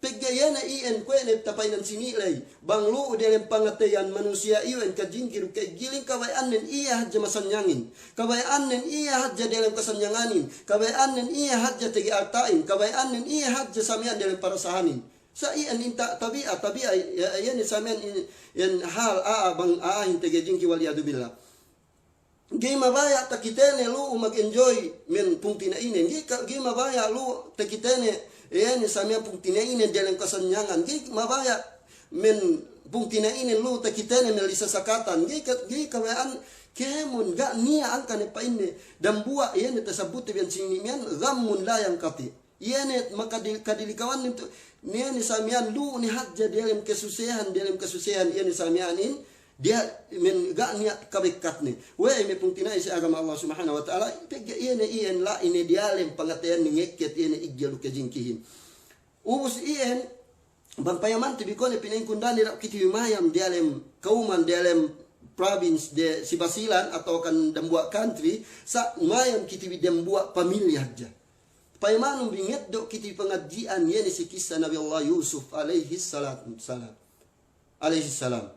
Pegge' iye ne iyan kuwe' ne tapa'inan sini' ley. Bang lu'u diyalem pangateyan manusiya' iyan kajingki duk ka'iggilin, kabaya'annen iye hadja masanyangin. Kabaya'annen iye hadja diyalem kasanyanganin. Kabaya'annen iye hadja tege alta'in. Kabaya'annen iye hadja samiyan diyalem parasahanin. Sa' iyan in ta-, tabi'a, tabi'a, iye, iye ne samiyan in, iyan hal a'a bang a'ahin tege jingki wal iyadu billah. Ga'i mabaya' takitene lu'u mag-enjoy men pungtina'inen. Ga'i ka-, ga'i mabaya' lu'u takitene, iye ne samiyan pungtina'inen diyalem kasanyangan. Ga'i mabaya' men pungtina'inen lu'u takitene men lisasakatan. Ga'i ka-, ga'i kabaya'an kēmon ga' niya' angkan ne pa'inne. Dambuwa' iye ne tasabbut biyan sini' miyan, ghammun la yanqati'. Iye ne makadi-, kadilikawannen tu, iye ne samiyan lu'u ne hadja diyalem kasusehan, diyalem kasusehan, iye ne samiyanin, diya men ga' niya' kabekkatne. We'ey me' pungtina'i si agama Allah Subhanahu wa Ta'ala, pegge' iye ne iyan la'i ne diyalem pangateyanne ngekket iye ne iggil duk kajingkihin. Ubus iyan, bang payamante bi kuwe' ne pina'inku da'a ne daw kite bi mayam diyalem kawman, diyalem province de si Basilan atawakan dambuwa' country, sa' mayam kite bi dambuwa' pamilya hadja. Payamanun bi ngeddo' kite pangadji'an iye ne si kissa Nabi Allah Yusuf alayhis salatu wassalam. Alayhis salam.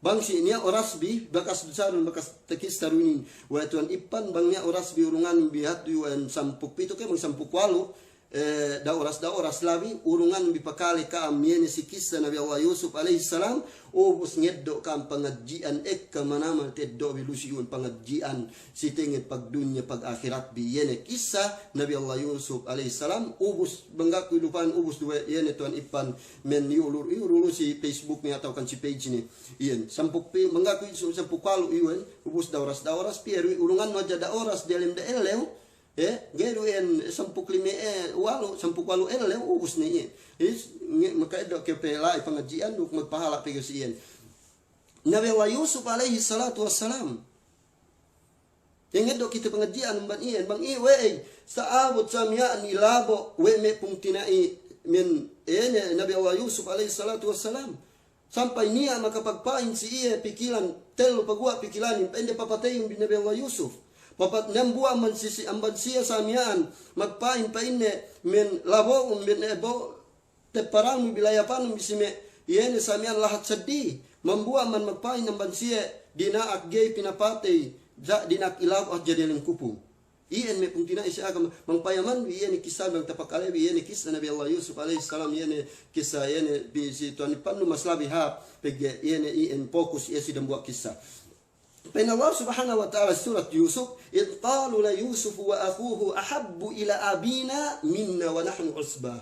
Bang si niya' oras bi, bakas du sarun, bakas takissa du inin we' tuwan Ippan, bang niya' oras bi urungan bi hatu iyan sampū' pitu ke, bang sampū' walu', eh, da oras, da oras labi, urungan bi pakale ka'am iye ne si kissa Nabi Allah Yusuf alayhis salam, ubus ngeddo' ka'am pangadji'an ekka manamal teddo' bi lu'u si iyan pangadji'an si tenged pagdunya pag-ahirat bi iye ne kissa Nabi Allah Yusuf alayhis salam, ubus bang ga' ku lupahan ubus du we' iye ne tuwan Ippan men iyu lu-, iyu lu si Facebook ne atawakan si page ne. Iyan, sampū' pi-, bang ga' ku isu sampū' walu' iyan, ubus da oras, da oras piye du urungan hadja da oras diyalem da ellew, eh, ga'i du iyan sampū' lime, eh, walu', sampū' walu' ellew, ubus ne iyan. Is, nge-, maka'eddo' kew pe la'i pangadji'an duk magpahala' pe kew si iyan. Nabi Allah Yusuf alayhis salatu wassalam. Iye ngeddo' kite pangadji'an amban iyan, bang iye we'ey, sa'abut samiya'an ilabo' we' me' pungtina'i men, iye ne Nabi Allah Yusuf alayhis salatu wassalam. Sampay niya' makapagpa'in si iye pikilan, tellu paguwa' pikilanin, pa'inde papateyun bi Nabi Allah Yusuf. Papat-, dambuwa' amban si, si, amban siye samiya'an, magpa'in pa'inde men labo'un, men ebo', tepparanun bi, layapanun bi si me', iye ne samiya'an lahat seddili. Dambuwa' amban magpa'in amban siye, dina'ak ga'i pinapatey, ja-, dina'ak ilabo' hadja diyalem kupung. Iyan me' pungtina'i si agama, bang payaman bi iye ne kissa bang tapakale bi iye ne kissa Nabi Allah Yusuf alayhis salam, iye ne kissa, iye ne bi si tuwan Ippannu mas labi hāp, pegge' iye ne iyan pokus iye si dambuwa' kissa. Pa'in Allah Subhanahu wa Ta'ala surat Yusuf, "Idh qalu la Yusufu wa akhuhu ahabbu ila abina minna wa nahnu usbah."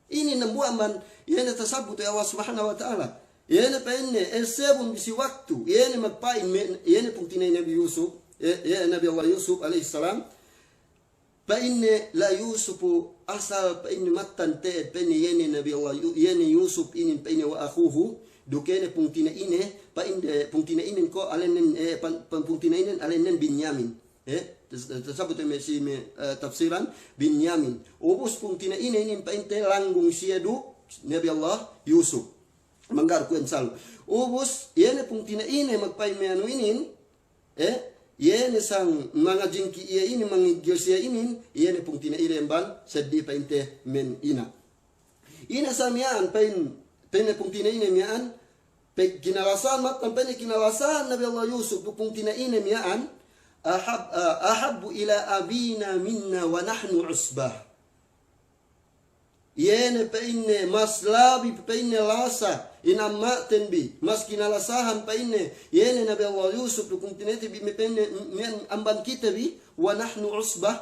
Inin dambuwa' amban, iye ne tasabbut we' Allah Subhanahu wa Ta'ala. Iye ne pa'inne, essebun bi si waktu, iye ne magpa'in me', iye ne pungtina'i Nabi Yusuf, iye, iye Nabi Allah Yusuf alayhis salam. Pa'inne la Yusufu, asal pa'inne mattan te'ed pa'inne iye ne Nabi Allah Yu-, iye ne Yusuf inin pa'inne wa akhuhu, duk iye ne pungtina'ine, pa'inde pungtina'inen ko' alennen, eh, pan-, pan-, pungtina'inen alennen Binyamin. Eh, tas-, tasabut me' si me', eh, tafsiran Binyamin. Ubus pungtina'ine inin pa'inte langgung siye duk Nabi Allah Yusuf. Manggaru kuwe' salu. Ubus, iye ne pungtina'ine magpa'in me' anu inin, eh, iye ne sang mangajingki iye inin, mangiggil siye inin, iye ne pungtina'ine amban seddi pa'inte men ina'. Ine sa miya'an pa'in, pa'inne pungtina'ine miya'an, pe kinalasahan, mattan pa'inne kinalasahan Nabi Allah Yusuf duk pungtina'ine miya'an, ahab-, ah, "Ahabbu ila abina minna wa nahnu usbah." Iye ne pa'inne mas labi pa'inne lasa in amma'ten bi, mas kinalasahan pa'inne, iye ne Nabi Allah Yusuf duk pungtina'ite bi me' pa'inne, miya'an amban kite bi, wa nahnu usbah.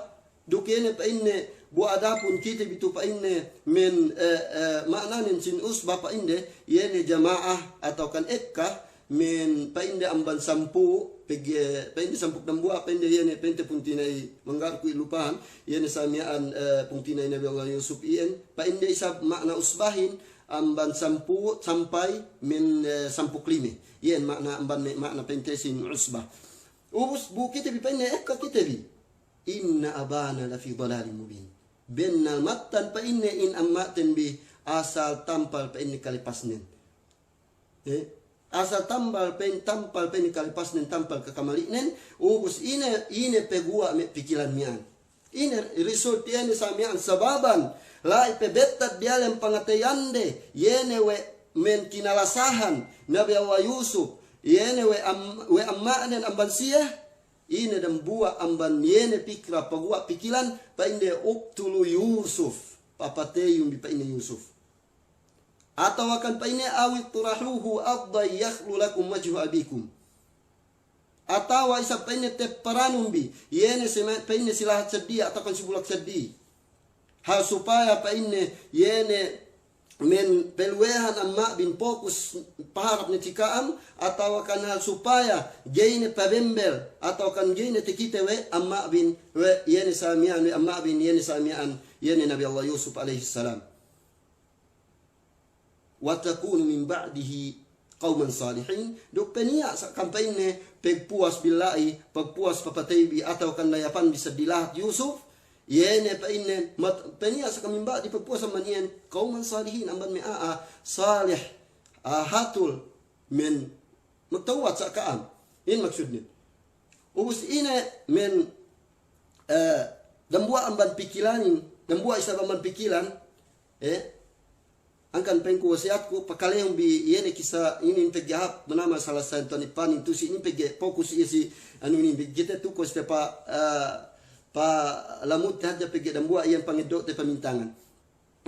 Duk iye ne pa'inne, bu adapun kite bi tu pa'inne men, eh, eh, ma'nanen sin usbah pa'inde, iye ne jama'ah atawakan ekka, men pa'inde amban sampū', pegge' pa'inde sampū' dambuwa', pa'inde iye ne pa'inte pungtina'i, manggaru ku ilupahan, iye ne sa miya'an, eh, pungtina'i Nabi Allah Yusuf iyan, pa'inde isab ma'na usbahin, amban sampū' sampay men, eh, sampū' lime. Iyan ma'na amban me', ma'na pa'inte sin usbah. Ubus bu kite bi pa'inne ekka kite bi. "Inna abana lafi dalalin mubin." Bennal mattan pa'inne in amma'ten bi asal tampal pa'inne kalipasnen. Eh, asal tampal pa'in-, tampal pa'inne kalipasnen, tampal kakamali'nen, ubus ine, ine peguwa' me' pikilan miya'an. Ine result iye ne sa miya'an sababan, la'i pe bettad diyalem pangateyande, iye ne we' men kinalasahan Nabi Allah Yusuf, iye ne we' am-, we' amma'nen amban siye, ine dambuwa' amban iye ne pikra, paguwa' pikilan, pa'inde, "Uqtulu Yusuf," papateyun bi pa'inne Yusuf. Atawakan pa'inne, "Aw itrahuhu ardan yakhlu lakum wajhu abikum." Atawa isab pa'inne tepparanun bi, iye ne si me-, pa'inne si lahat seddi, atawakan si bulak seddi. Hal supaya pa'inne, iye ne men peluwehan amma'bin pokus paharap ne si ka'am, atawakan hal supaya ga'i ne pabembel, atawakan ga'i ne takite we' amma'bin, we' iye ne sa miya'an, we' amma'bin, iye ne sa miya'an, iye ne Nabi Allah Yusuf alayhis salam. "Wa takunu min ba'dihi qawman salihin." Duk peniya' sa kam pa'inne pagpuwas billahi, pagpuwas papatey bi atawakan layapan bi seddi lahat Yusuf, iye ne pa'inne mat-, peniya' sa kam min ba'di pagpuwas amban iyan, qawman salihin, amban me' a'a salih, a'a hatul, men magtawbat sa ka'am. In maksudnen. Ubus ine men, eh, dambuwa' amban pikilanin, dambuwa' isab amban pikilan, eh, angkan pa'inku wasiyatku, pakalehun bi iye ne kissa inin pegge' hāp, manamal salah sa'in tuwan ipanin tu'u si inin pegge' pokus iye si anu inin, bi kite tu'u kuweste pa, eh, palamudte hadja pegge' dambuwa' iyan pangeddo'te pamintangan.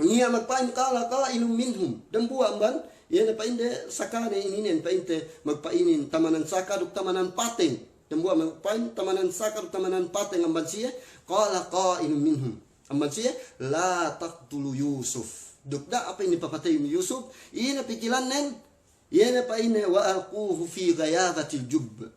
Niya' magpa'in, qala qa'ilun minhum. Dambuwa' amban, iye ne pa'inde sakane ininen pa'inte magpa'inin tamanan saka duk tamanan pateng. Dambuwa' magpa'in tamanan saka duk tamanan pateng amban siye. Qala qa'ilun minhum. Amban siye, "La taqtulu Yusuf." Duk da'a pa'inne papateyun Yusuf. Ine pikilannen, iye ne pa'inne, "Wa alquhu fi ghayabatil jubb."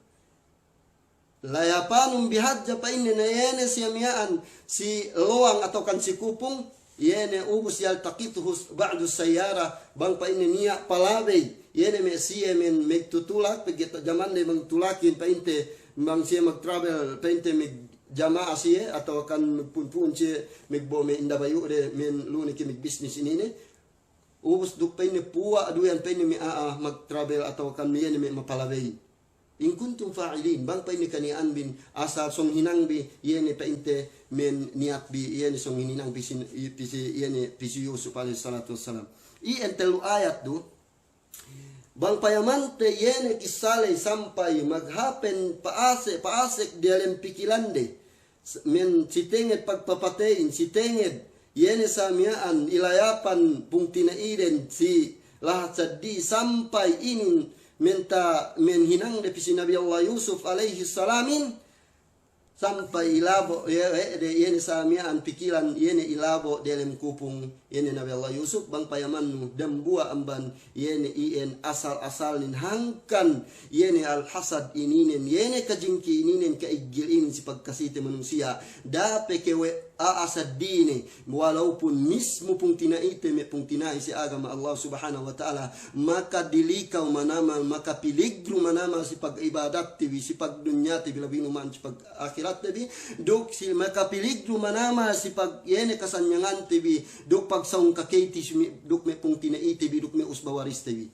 Layapanun bi hadja pa'inne na iye ne siye miya'an si lowang atawakan si kupung, iye ne ubus yaltaqithu ba'du sayyara, bang pa'inne niya' palabey, iye ne me' siye men magtutulak, pegge' ta-, jamande magtulakin pa'inte, bang siye magtravel pa'inte magjama'a siye, atawakan magpu'un-pu'un siye, magbo'o me' inda bayu'de, men lu ne ke magbisnis inine. Ubus duk pa'inne puwa' du iyan pa'inne me' a'a magtravel atawakan iye ne me' mapalabey. In kuntum fa'ilin, bang pa'inne kaniya'anbin asal song hinangbi, iye ne pa'inte men niyatbi, iye ne song hinangbi sin, i, pī si, iye ne pī si Yusuf alayhis salatu wassalam. Iyan tellu ayat du, bang payamante iye ne kissa ley sampay maghāpen pa'ase-, pa'asek diyalem pikilande, s-, men si tenged pagpapateyin, si tenged, iye ne sa miya'an ilayapan pungtina'iden si lahat saddi sampay inin men ta-, men hinangde pī si Nabi Allah Yusuf alayhis salamin, sampay ilabo', iye, iye, de, iye ne sa miya'an pikilan, iye ne ilabo' delem kupung, iye ne Nabi Allah Yusuf, bang payamannu, dambuwa' amban, iye ne iyan asal-asalnen hangkan, iye ne al-hasad ininen, iye ne kajingki ininen, ka'iggil inin si pagkasite manusiya', da'a pe ke we' a'a seddili ne, walaupun mismu pungtina'ite me' pungtina'i si agama Allah Subhanahu wa Ta'ala, makadilikaw manamal, makapiligru manamal si pag'ibadatte bi, si pagdunyate bi, labi nu man si pag'ahiratte bi, duk si makapiligru manamal si pag-, iye ne kasanyangante bi, duk pagsawung kakeyte si me', duk me' pungtina'ite bi, duk me' usba wariste bi.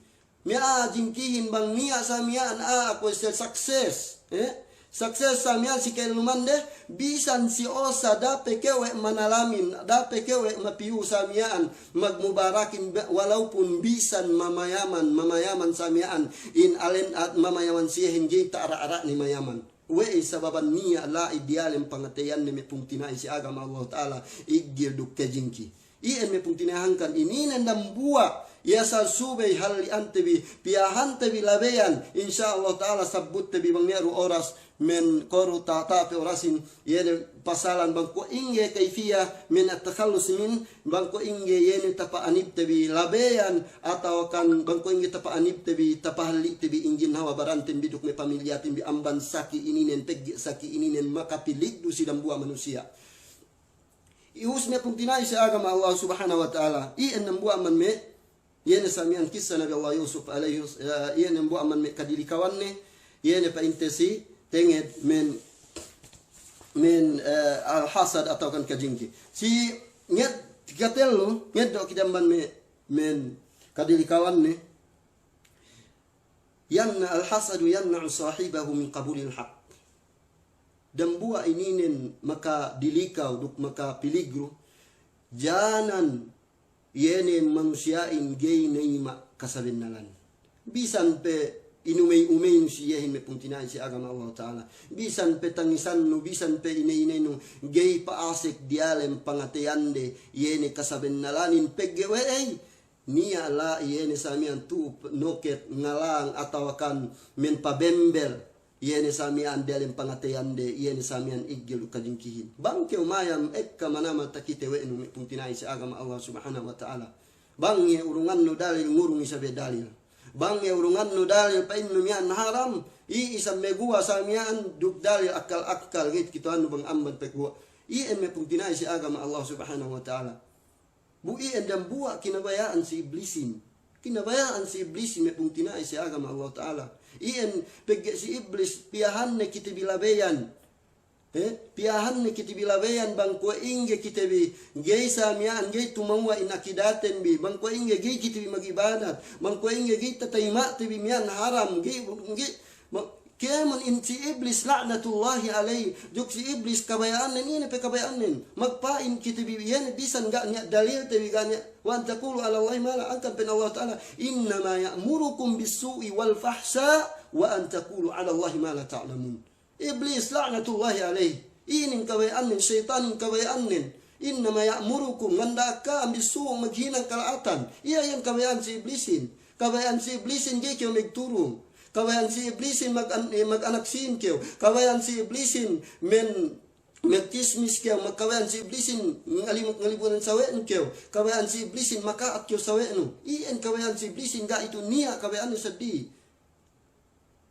Me' a'a jingkihin bang niya' sa miya'an a'a kuwe' sel success, eh? Success sa miya'an si ka'ellumande, bisan si osa dape kew we' manalamin, dape kew we' mapiyu sa miya'an, magmubarakin be-, walaupun bisan mamayaman, mamayaman sa miya'an, in alen at mamayaman siyehin ga'i ta'ara'-ara' ne mayaman. We'ey sababan niya' la'i diyalem pangateyanne me' pungtina'i si agama Allah Ta'ala, iggil duk kajingki. Iyan me' pungtina'i hangkan ininen dambuwa', iye asal subey halli'ante bi, piyahante bi labeyan, insya Allah Ta'ala sabbutte bi bang niya' du oras, men koru tata pe orasin, iye ne pasalan bang kuwe' ingge kayfiya, men at-takhallus min, bang kuwe' ingge iye ne tapa'anibte bi labeyan, atawa kan bang kuwe' ingge tapa'anibte bi, tapahalli'te bi in ginhawa baranten bi duk me' pamilyaten bi amban saki ininen, pegge' saki ininen makapiligdu si dambuwa' manusiya'. Ihus me' pungtina'i si agama Allah Subhanahu wa Ta'ala. Iyan dambuwa' amban me', iye ne sa miya'an kissa Nabi Allah Yusuf alayhi, eh, iyan dambuwa' amban me' kadilikawanne, iye ne pa'inte si tenged men, men, eh, al-hasad atawa kan kajingki. Si nged, katellu, ngeddo' kite amban me', men kadilikawanne, Yamna, al-hasadu yamna'u sahibahu min qabulil haqq. Dambuwa' ininen makadilikaw duk makapiligru, janan iye ne manusiya'in ga'i nayima' kasabennalan. Bisan pe inumey-umeynu si iyehin me' pungtina'i si agama Allah Ta'ala. Bisan pe tangisannu, bisan pe iney-ineynu, ga'i pa'asek diyalem pangateyande iye ne kasabennalanin pegge' we'ey. Niya' la'i iye ne sa miya'an tu'u noket ngalang atawa kan men pabembel iye ne sa miya'an diyalem pangateyande, iye ne sa miya'an iggil duk kajingkihin. Bang kew mayam ekka manamal takite we' nu me' pungtina'i si agama Allah Subhanahu wa Ta'ala. Bang iye urungannu dalil, ngurung isab iye dalil. Bang iye urungannu dalil pa'innu miya'an haram, i isab meguwa' sa miya'an duk dalil akkal-akkal, ga'i takituhannu bang amban peguwa'. Iyan me' pungtina'i si agama Allah Subhanahu wa Ta'ala. Bu iyan dambuwa' kinabaya'an si Iblisin. Kinabaya'an si Iblisin me' pungtina'i si agama Allah Ta'ala. Iyan pegge' si Iblis piyahanne kite bi labeyan. Eh, piyahanne kite bi labeyan bang kuwe' ingge kite bi ga'i sa miya'an ga'i tumewwa' in akidaten bi. Bang kuwe' ingge ga'i kite bi magibadat. Bang kuwe' ingge ga'i tatayima'te bi miya'an haram. Ga'i, ga'i, ma-, Kēmon in si Iblis la'natullahi alayhi, duk si Iblis kabaya'annen, ine pe kabaya'annen. Magpa'in kite bi iye ne bisan ga' niya' dalilte bi ga' niya', wa an taqulu 'alallahi ma la, angkan pa'in Allah Ta'ala, "Innama ya'murukum bis-su'i wal-fahsha'i wa an taqulu 'alallahi ma la ta'lamun." Iblis la'natullahi alayhi. Inin kabaya'annen, seyitanin kabaya'annen. "Innama ya'murukum," nganda'ak ka'am, "bis-su'i," maghinang kala'atan. Iye iyan kabaya'an si Iblisin. Kabaya'an si Iblisin ga'i kew magturung. Kabaya'an si Iblisin mag-an-, eh, mag-anak sīn kew. Kabaya'an si Iblisin men-, magchismis kew. Mag-, kabaya'an si Iblisin ngalimut-, ngalibunan sawe'nu kew. Kabaya'an si Iblisin maka'at kew sawe'nu. Iyan kabaya'an si Iblisin ga' itu niya' kabaya'annu seddili.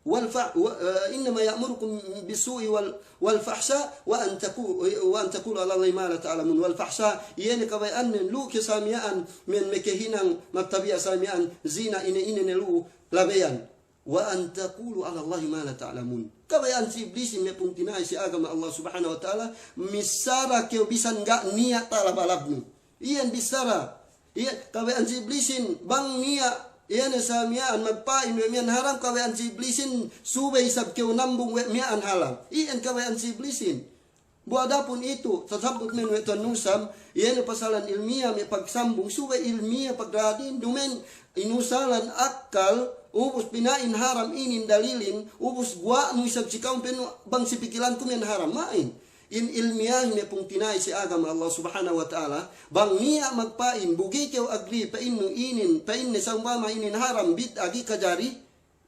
Wal fa-, wa, eh, "Innama ya'murukum bis-su'i wal, wal-fahsha'i wa an taqu-, wa an taqulu 'alallahi ma la ta'lamun." Wal-fahsha', iye ne kabaya'annen lu'u ke sa miya'an, men makahinang, magtabiya' sa miya'an, zina, ine-ine ne lu'u labeyan. "Wa an taqulu 'alallahi ma la ta'lamun." Kabaya'an si Iblisin me' pungtina'i si agama Allah Subhanahu wa Ta'ala, missara kew bisan ga' niya' ta'alab-alabnu. Iyan bissara. Iye, kabaya'an si Iblisin, bang niya', iye ne sa miya'an magpa'in we' miya'an haram, kabaya'an si Iblisin, subey isab kew nambung we' miya'an halal. Iyan kabaya'an si Iblisin. Bu adapun itu, tasabbut men we' Tuwan Nusam, iye ne pasalan ilmiya me' pagsambung, subey ilmiya pagradin, dumen inusalan akkal, ubus pina'in haram inin dalilin, ubus guwa'nu isab si ka'um penu bang si pikilanku miya'an haram, ma'in. In ilmiyahin me' pungtina'i si agama Allah Subhanahu wa Ta'ala, bang niya' magpa'in, bu ga'i kew agree pa'innu inin, pa'inne sa'umpama inin haram, bid'a, ga'i kajari,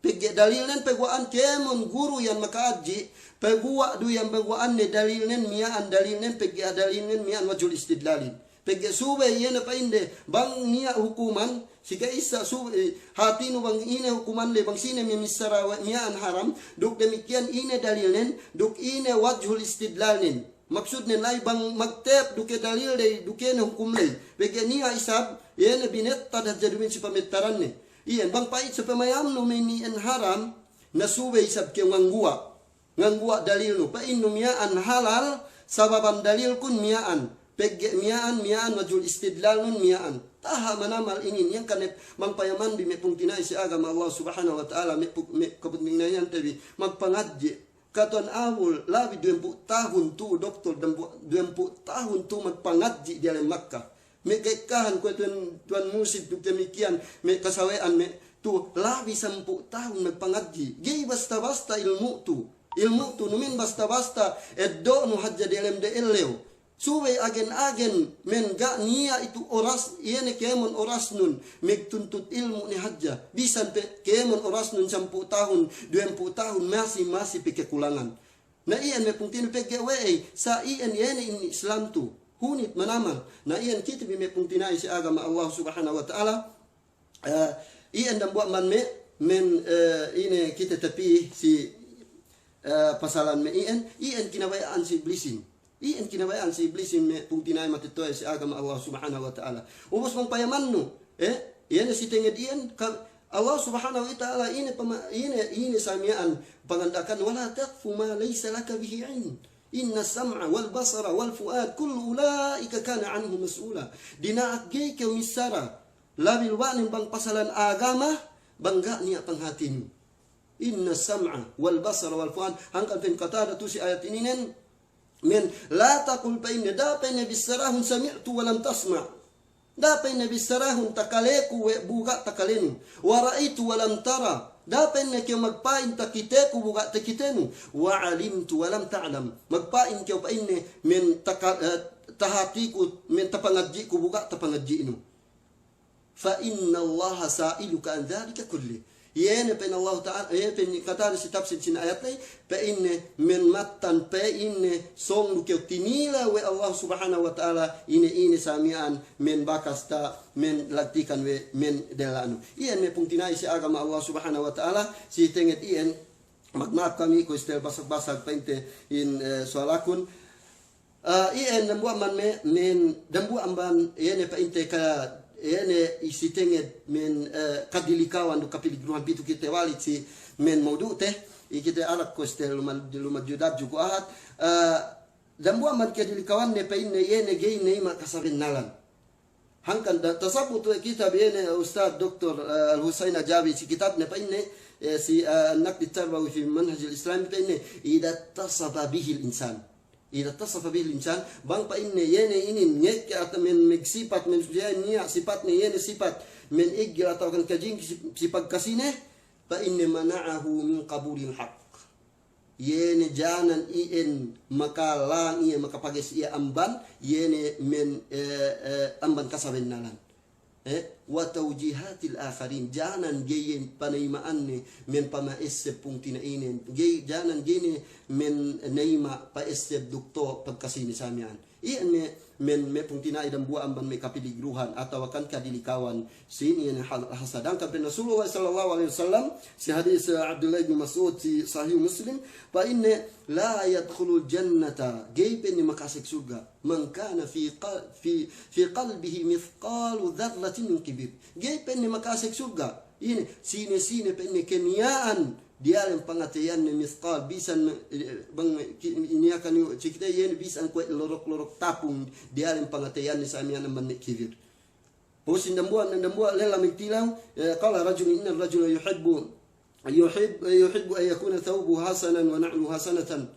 pegge' dalilnen, peguwa'an kēmon guru iyan maka'adji', peguwa' du iyan peguwa'anne dalilnen miya'an, dalilnen pegge' dalilnen miya'an wajhul istidlalin. Pegge' subey iye ne pa'inde, bang niya' hukuman, si ka'issa subey, eh, hātinu bang ine hukumande, bang sine me' missara we' miya'an haram, duk damikkiyan ine dalilnen, duk ine wajhul istidlalnen. Maksudnen la'i bang magtep duk iye dalil ley, duk iye ne hukum ley. Pegge' niya' isab, iye ne binettad hadja duma'in si pamettaranne. Iyan, bang pa'in si pamayamnu me' inin haram, na subey isab kew ngangguwa'. Ngangguwa' dalilnu. Pa'innu miya'an halal, sababan dalilkun miya'an. Pegge' miya'an, miya'an wajhul istidlalnun miya'an. Taha' manamal inin, iyan kane bang payamanbi me' pungtina'i si agama Allah Subhanahu wa Ta'ala, me' pu-, me' kapungtina'iyante bi, magpangadji'. Katuwan Abul, labi duwempū' tahun tu'u doktor, duwempū', duwempū' tahun tu'u magpangadji' diyalem Makkah. Me' ka'ekkahan kuwe' tuwan, tuwan Musid duk damikkiyan, me' kasawe'an me' tu'u, labi sampū' tahun magpangadji'. Ga'i basta-basta ilmu' tu'u. Ilmu' tu'u, numin basta-basta, eddo'nu hadja diyalem de ellew. Subey agen-agen, men ga' niya' itu oras, iye ne kēmon orasnun, magtuntut ilmu' ne hadja. Bisan pe kēmon orasnun sampū' tahun, duwempū' tahun, masi, masi pe kakulangan. Na iyan me' pungtina'i pegge' we'ey, sa' iyan iye ne in Islam tu'u. Hunit manamal. Na iyan kite bi me' pungtina'i si agama Allah Subhanahu wa Ta'ala, Eh, iyan dambuwa' amban me', men, eh, ine kite tapī si, eh, pasalan me' iyan, iyan kinabaya'an si Iblisin. Iyan kinabaya'an si Iblisin me' pungtina'i matetto'e si agama Allah Subhanahu wa Ta'ala. Ubus bang payamannu, eh, iyan si tenged iyan, ka-, Allah Subhanahu wa Ta'ala ine pama-, ine, ine sa miya'an panganda'akan, "Wa la taqfu ma laysa laka bihi ilm. Inna sam'a wal basara wal fu'ad kullu ula'ika kana anhu mas'ula." Dina'ak ga'i kew missara, labi luwa'nen bang pasalan agama, bang ga' niya' panghātinu. Inna sam'a wal basara wal fu'ad. Hangkan pa'in Qatada tu'u si ayat ininen, men, la taqul pa'inne, da'a pa'inne bissarahun sami'tu wa lam tasma'. Da'a pa'inne bissarahun takaleku we' bu ga' takalenu. Wa ra'aytu wa lam tara. Da'a pa'inne kew magpa'in takiteku bu ga' takitenu. Wa alimtu wa lam ta'lam. Magpa'in kew pa'inne men taka-, eh, tahātiku, men tapangadji'ku bu ga' tapangadji'nu. Fa innallaha sa'iluka an dhalika kullih. Iye ne pa'in Allahu Ta'ala, iye pa'in Qatada si tafsir sin ayat ley, pa'inne men mattan pa'inne sōng du kew tinilew we' Allah Subhanahu wa Ta'ala, ine-ine sa miya'an men bakas ta, men lagtikan we' men della'nu. Iyan me' pungtina'i si agama Allah Subhanahu wa Ta'ala, si tenged iyan, magma'ap kami kuwe' istel basag-basag pa'inte in, eh, suwalakun. Ah, iyan dambuwa' amban me', men dambuwa' amban, iye ne pa'inte ka, iye ne isi tenged men, eh, kadilikawan duk kapiligruhan pitu kite walit si men mawdu'te, i kite arak kuwe' istel luma-, lumadju-dadju kuwe' ahad. Ah, dambuwa' amban kadilikawanne pa'inne iye ne ga'i neyma' kasabennalan. Hangkan da-, tasabbut we' kitab iye ne Ustadz Doktor, eh, Al-Husayn Ajawi si kitabne pa'inne, eh, si, eh, An-Naqd At-Tarbawi fi Manhaj Al-Islam pa'inne, idha ittasafa bihil insan. Idha ittasafa bihil insan, bang pa'inne iye ne inin ngeke atawa men magsipat, men niya' sipatne iye ne sipat men iggil atawa kan kajingki si, si pagkasine, pa'inne mana'ahu min qabulil haqq. Iye ne jānan iyan makalang iye, makapages iye amban, iye ne men, eh, eh, amban kasabennalan. Eh, wa tawjihatil akharin, jānan ga'i iye panayma'anne men pama'esseb pungtina'inen, ga'i, jānan ga'i ne men neyma' pa'esseb duk to' pagkasine sa miya'an. Iyan me', men, me' pungtina'i dambuwa' amban me' kapiligruhan atawa kan kadilikawan sin iyan hal-, hasad. Hangkan pa'in Rasulullah sallallahu alaihi wasallam si hadis, eh, Abdullah ibn Mas'ud si Sahih Muslim, pa'inne, la yadkhulul jannata, ga'i pa'inne makasek surga', man kana fi qal-, fi, fi qalbihi mithqalu dharratin min kibr. Ga'i pa'inne makasek surga'. Ine, sine-sine pa'inne keniya'an diyalem pangateyanne mithqal, bisan, eh, bang ki-, niya' kaniyu, si kite iye ne bisan kuwe' lorok-lorok tapung diyalem pangateyanne sa miya'an amban me' kibir. Pusin dambuwa', dambuwa' lella magtilew, eh, qala rajulun, innar rajula yuhibbu, yuhib-, yuhibbu an yakuna thawbuhu hasanan wa na'luhu hasanatan.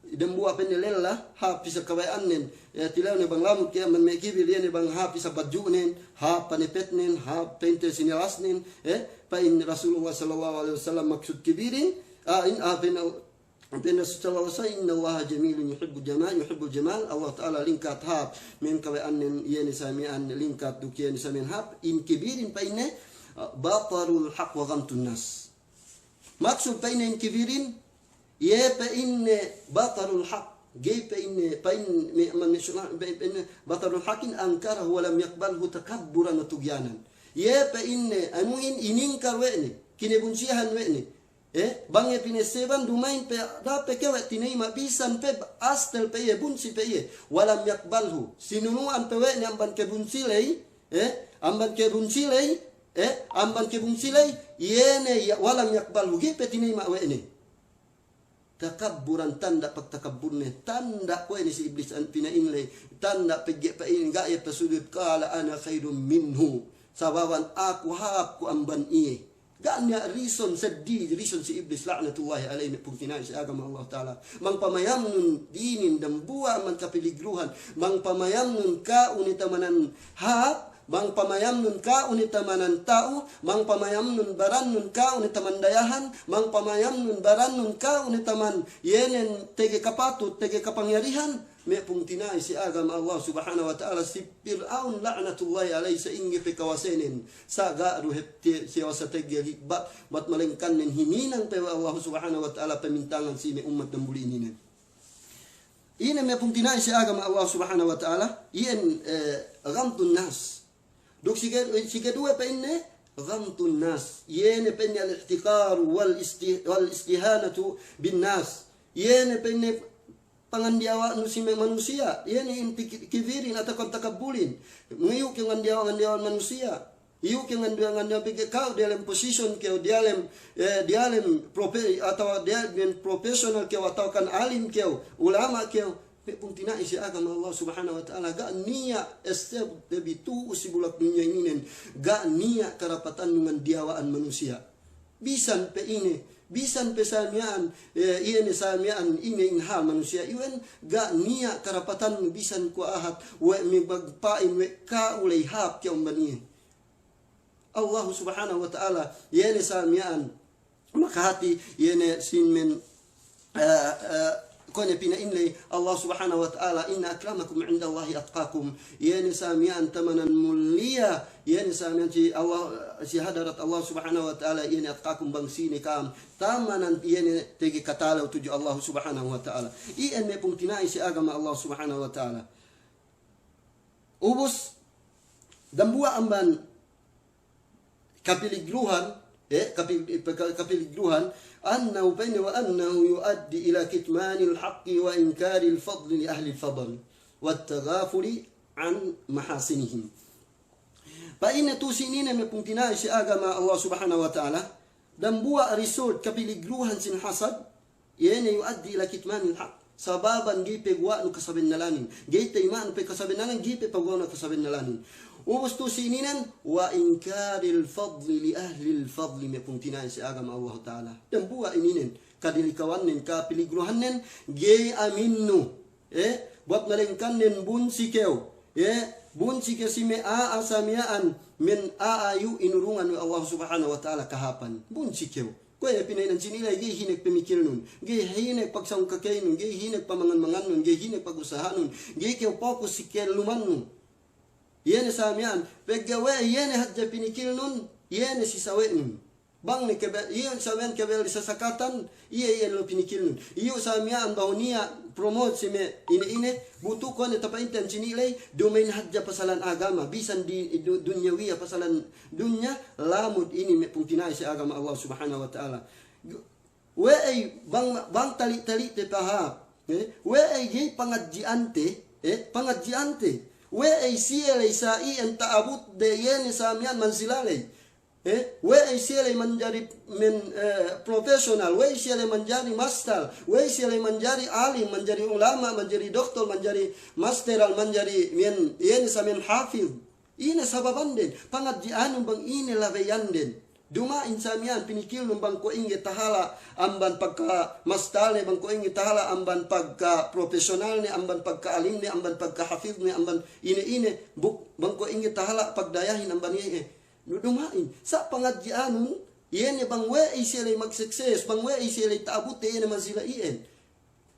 Dambuwa' pa'inne lella, hāp isab kabaya'annen, eh, tilewne bang lamud ke amban me' kibir, iye ne bang hāp isab badju'nen, hāp panepetnen, hāp pa'inte sinelasnen, eh, pa'in Rasulullah sallallahu alaihi wasallam maksud kibirin, ah, in, ah, pa'in Al-, pa'in Rasul sallallahu alaihi wasallam, "Innallaha jamilun yuhibbul jamal, yuhibbul jamal." Allah Ta'ala lingkat hāp, men kabaya'annen iye ne sa miya'an lingkat duk iye ne sa miya'an hāp, in kibirin pa'inne, ah, batarul haq wa ghamtun nas. Maksud pa'inne in kibirin, iye pa'inne batarul haq. Ga'i pa'inne, pa'in-, me-, man-, me-, pa'inne batarul haqin ankarahu wa lam yaqbalhu takabburan wa tughyanan. Iye pa'inne, anuhin iningkar we' ne, kinebunsihan we' ne. Eh, bang iye pinasseban duma'in pe, da'a pe kew we' tinayima' bisan pe astel pe iye, bunsi pe iye. Walam yaqbalhu. Sinunu'an pe we' ne amban kebunsi ley, eh, amban kebunsi ley, eh, amban kebunsi ley, iye ne ya, walam yaqbalhu, ga'i pe tinayima' we' ne. Takabburan, tanda' pagtakabburne, tanda' kuwe' ne si Iblis an pina'in ley, tanda' pegge' pa'in ga' iye pasujud, qala ana khairun minhu. Sababan aku hāp ku amban iye. Ga' niya' reason, seddi reason si Iblis la'natullahi alayhi, me' pungtina'i si agama Allah Ta'ala. Bang pamayamnun inin dambuwa' amban kapiligruhan, bang pamayamnun ka'u ne tamanan hāp, bang pamayamnun ka'u ne tamanan ta'u, bang pamayamnun barannun ka'u ne taman dayahan, bang pamayamnun barannun ka'u ne taman iye nen tege kapatut, tege kapangyarihan, me' pungtina'i si agama Allah Subhanahu wa Ta'ala, si Pir'aun la'natullahi alayhi, sa'ingge pe kawasenen, sa' ga' du hep te-, siyawasa tege li-, ba-, bat malengkannen hininang pe we' Allah Subhanahu wa Ta'ala pamintangan si me' ummat damuli ininen. Ine me' pungtina'i si agama Allah Subhanahu wa Ta'ala, iyan, eh, ghamtun nas. Duk sike-, sikeduwe pa'inne, ghamtun nas. Iye ne pa'inne al-ihtiqaru wal isti-, wal istihanatu bin nas. Iye ne pa'inne pangandiyawa'nu si me' manusiya'. Iye ne inti ki-, kibirin atawa kan takabbulin. Ngiyu' kew ngandiyawa', ngandiyawa' manusiya'. Iyu' kew ngandiyawa', ngandiyawa' pegge' ka'u diyalem position kew, diyalem, eh, diyalem profe-, atawa diyalem professional kew, atawa kan alim kew, ulama' kew. Me' pungtina'i si agama Allah Subhanahu wa Ta'ala, ga' niya' eseb debi tu'u si bulak dunya ininen, ga' niya' karapatannu ngandiyawa'an manusiya'. Bisan pe ine, bisan pe sa miya'an, eh, iye ne sa miya'an ine in hal manusiya' iwen, ga' niya' karapatannu bisan kuwe' ahat, we' me' magpa'in we' ka'u ley hāp kew amban iye. Allahu Subhanahu wa Ta'ala, iye ne sa miya'an makahati, iye ne sin men, eh, eh, kuwe' ne pina'in ley Allah Subhanahu wa Ta'ala, "Inna akramakum indallahi atqakum." Iye ne sa miya'an tamanan muliya, iye ne sa miya'an si Allah, si hadarat Allah Subhanahu wa Ta'ala, iye ne atqakum, bang sine ka'am tamanan iye ne tege katalew tudju Allah Subhanahu wa Ta'ala. Iyan me' pungtina'i si agama Allah Subhanahu wa Ta'ala. Ubus, dambuwa' amban kapiligruhan, eh, kapi-, ka-, kapiligruhan, annahu, pa'inne, wa annahu yu'addi ila kitmanil haqqi wa inkaril fadli li ahlil fadl, wat taghafuli an mahasinihim. Pa'inne tu'u si ininen me' pungtina'i si agama Allah Subhanahu wa Ta'ala, dambuwa' result kapiligruhan sin hasad, iye ne yu'addi ila kitmanil haq. Sababan ga'i paguwa'nu kasabennalanin. Ga'i tayima'nu pe kasabennalanin, ga'i pe paguwa'nu kasabennalanin. Ubus tu'u si ininen, wa inkaril fadli li ahlil fadli, me' pungtina'i si agama Allah Ta'ala. Dambuwa' ininen, kadilikawannen, kapiligruhannen, ga'i aminnu. Eh, buwat malengkannen bunsi kew. Eh, bunsi kew si me' a'a sa miya'an, men a'a iyu' inurungan we' Allah Subhanahu wa Ta'ala kahāpan. Bunsi kew. Kuwe' ne pina'in sini ley, ga'i hinek pamikilnun, ga'i hinek pagsangkakaynun, ga'i hinek pamangan-mangannun, ga'i hinek pagusahanun, ga'i kew pokus si kellumannu. Iye ne sa miya'an, pegge' we' iye ne hadja pinikilnun, iye ne si sawe'nun. Bang ne kebe-, iye sa miya'an kebel di sasakatan, iye, iye ne lu pinikilnun. Iyu' sa miya'an behu niya' promote si me' ine-ine, bu tu'u kuwe' ne tapa'inte sini ley, duma'in hadja pasalan agama, bisan di du-, dunyawiya, pasalan dunya, lamud inin me' pungtina'i si agama Allah Subhanahu wa Ta'ala. We'ey bang, bang tali'-tali'te pahāp, eh? We'ey ga'i pangadji'ante, eh? Pangadji'ante. We'ey siye ley sa iyan ta'abutde iye ne sa miya'an manzila ley. Eh? We'ey siye ley manjari men, eh, professional, we'ey siye ley manjari master, we'ey siye ley manjari alim, manjari ulama', manjari doktor, manjari masteral, manjari men, iye ne sa men hafid. Ine sababanden? Pangadji'anun bang ine labeyanden. Duma'in sa miya'an pinikilnun bang kuwe' ingge tahala' amban pagka mastalne, bang kuwe' ingge tahala' amban pagka professionalne, amban pagka alimne, amban pagka hafidne, amban ine-ine, buk-, bang kuwe' ingge tahala' pagdayahin amban iye. Nu duma'in, sa' pangadji'anun, iye ne bang we'ey siye ley magsukses, bang we'ey siye ley ta'abut iye ne manzila iyan.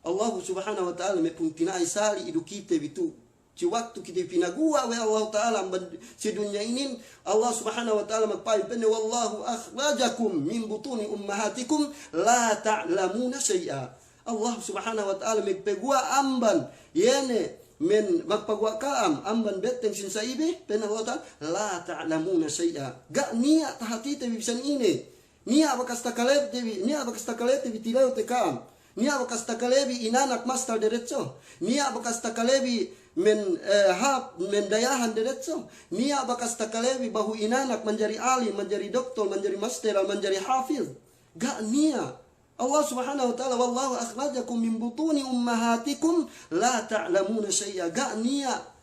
Allahu Subhanahu wa Ta'ala me' pungtina'i sali' idu kite bi tu'u. Si waktu kite pinaguwa' we' Allahu Ta'ala amban si dunya inin, Allah Subhanahu wa Ta'ala magpa'in pa'inne, "Wallahu akhrajakum min butuni ummahatikum la ta'lamuna shay'a." Allah Subhanahu wa Ta'ala magpaguwa' amban, iye ne men magpaguwa' ka'am amban betteng sin sa'ibi, pa'in Allah Ta'ala, "La ta'lamuna shay'a." Ga' niya' tahatite bi bisan ine. Niya' bakas takalebi, niya' bakas takalebi tilewte ka'am. Niya' bakas takalebi inanak mastal derecho. Niya' bakas takalebi men, eh, hāp, men dayahan derecho. Niya' bakas takalebi bahu inanak manjari alim, manjari doktor, manjari master, manjari hafiz. Ga' niya'. Allah Subhanahu wa Ta'ala, "Wallahu akhrajakum min butuni ummahatikum la ta'lamuna shay'a." Ga' niya'.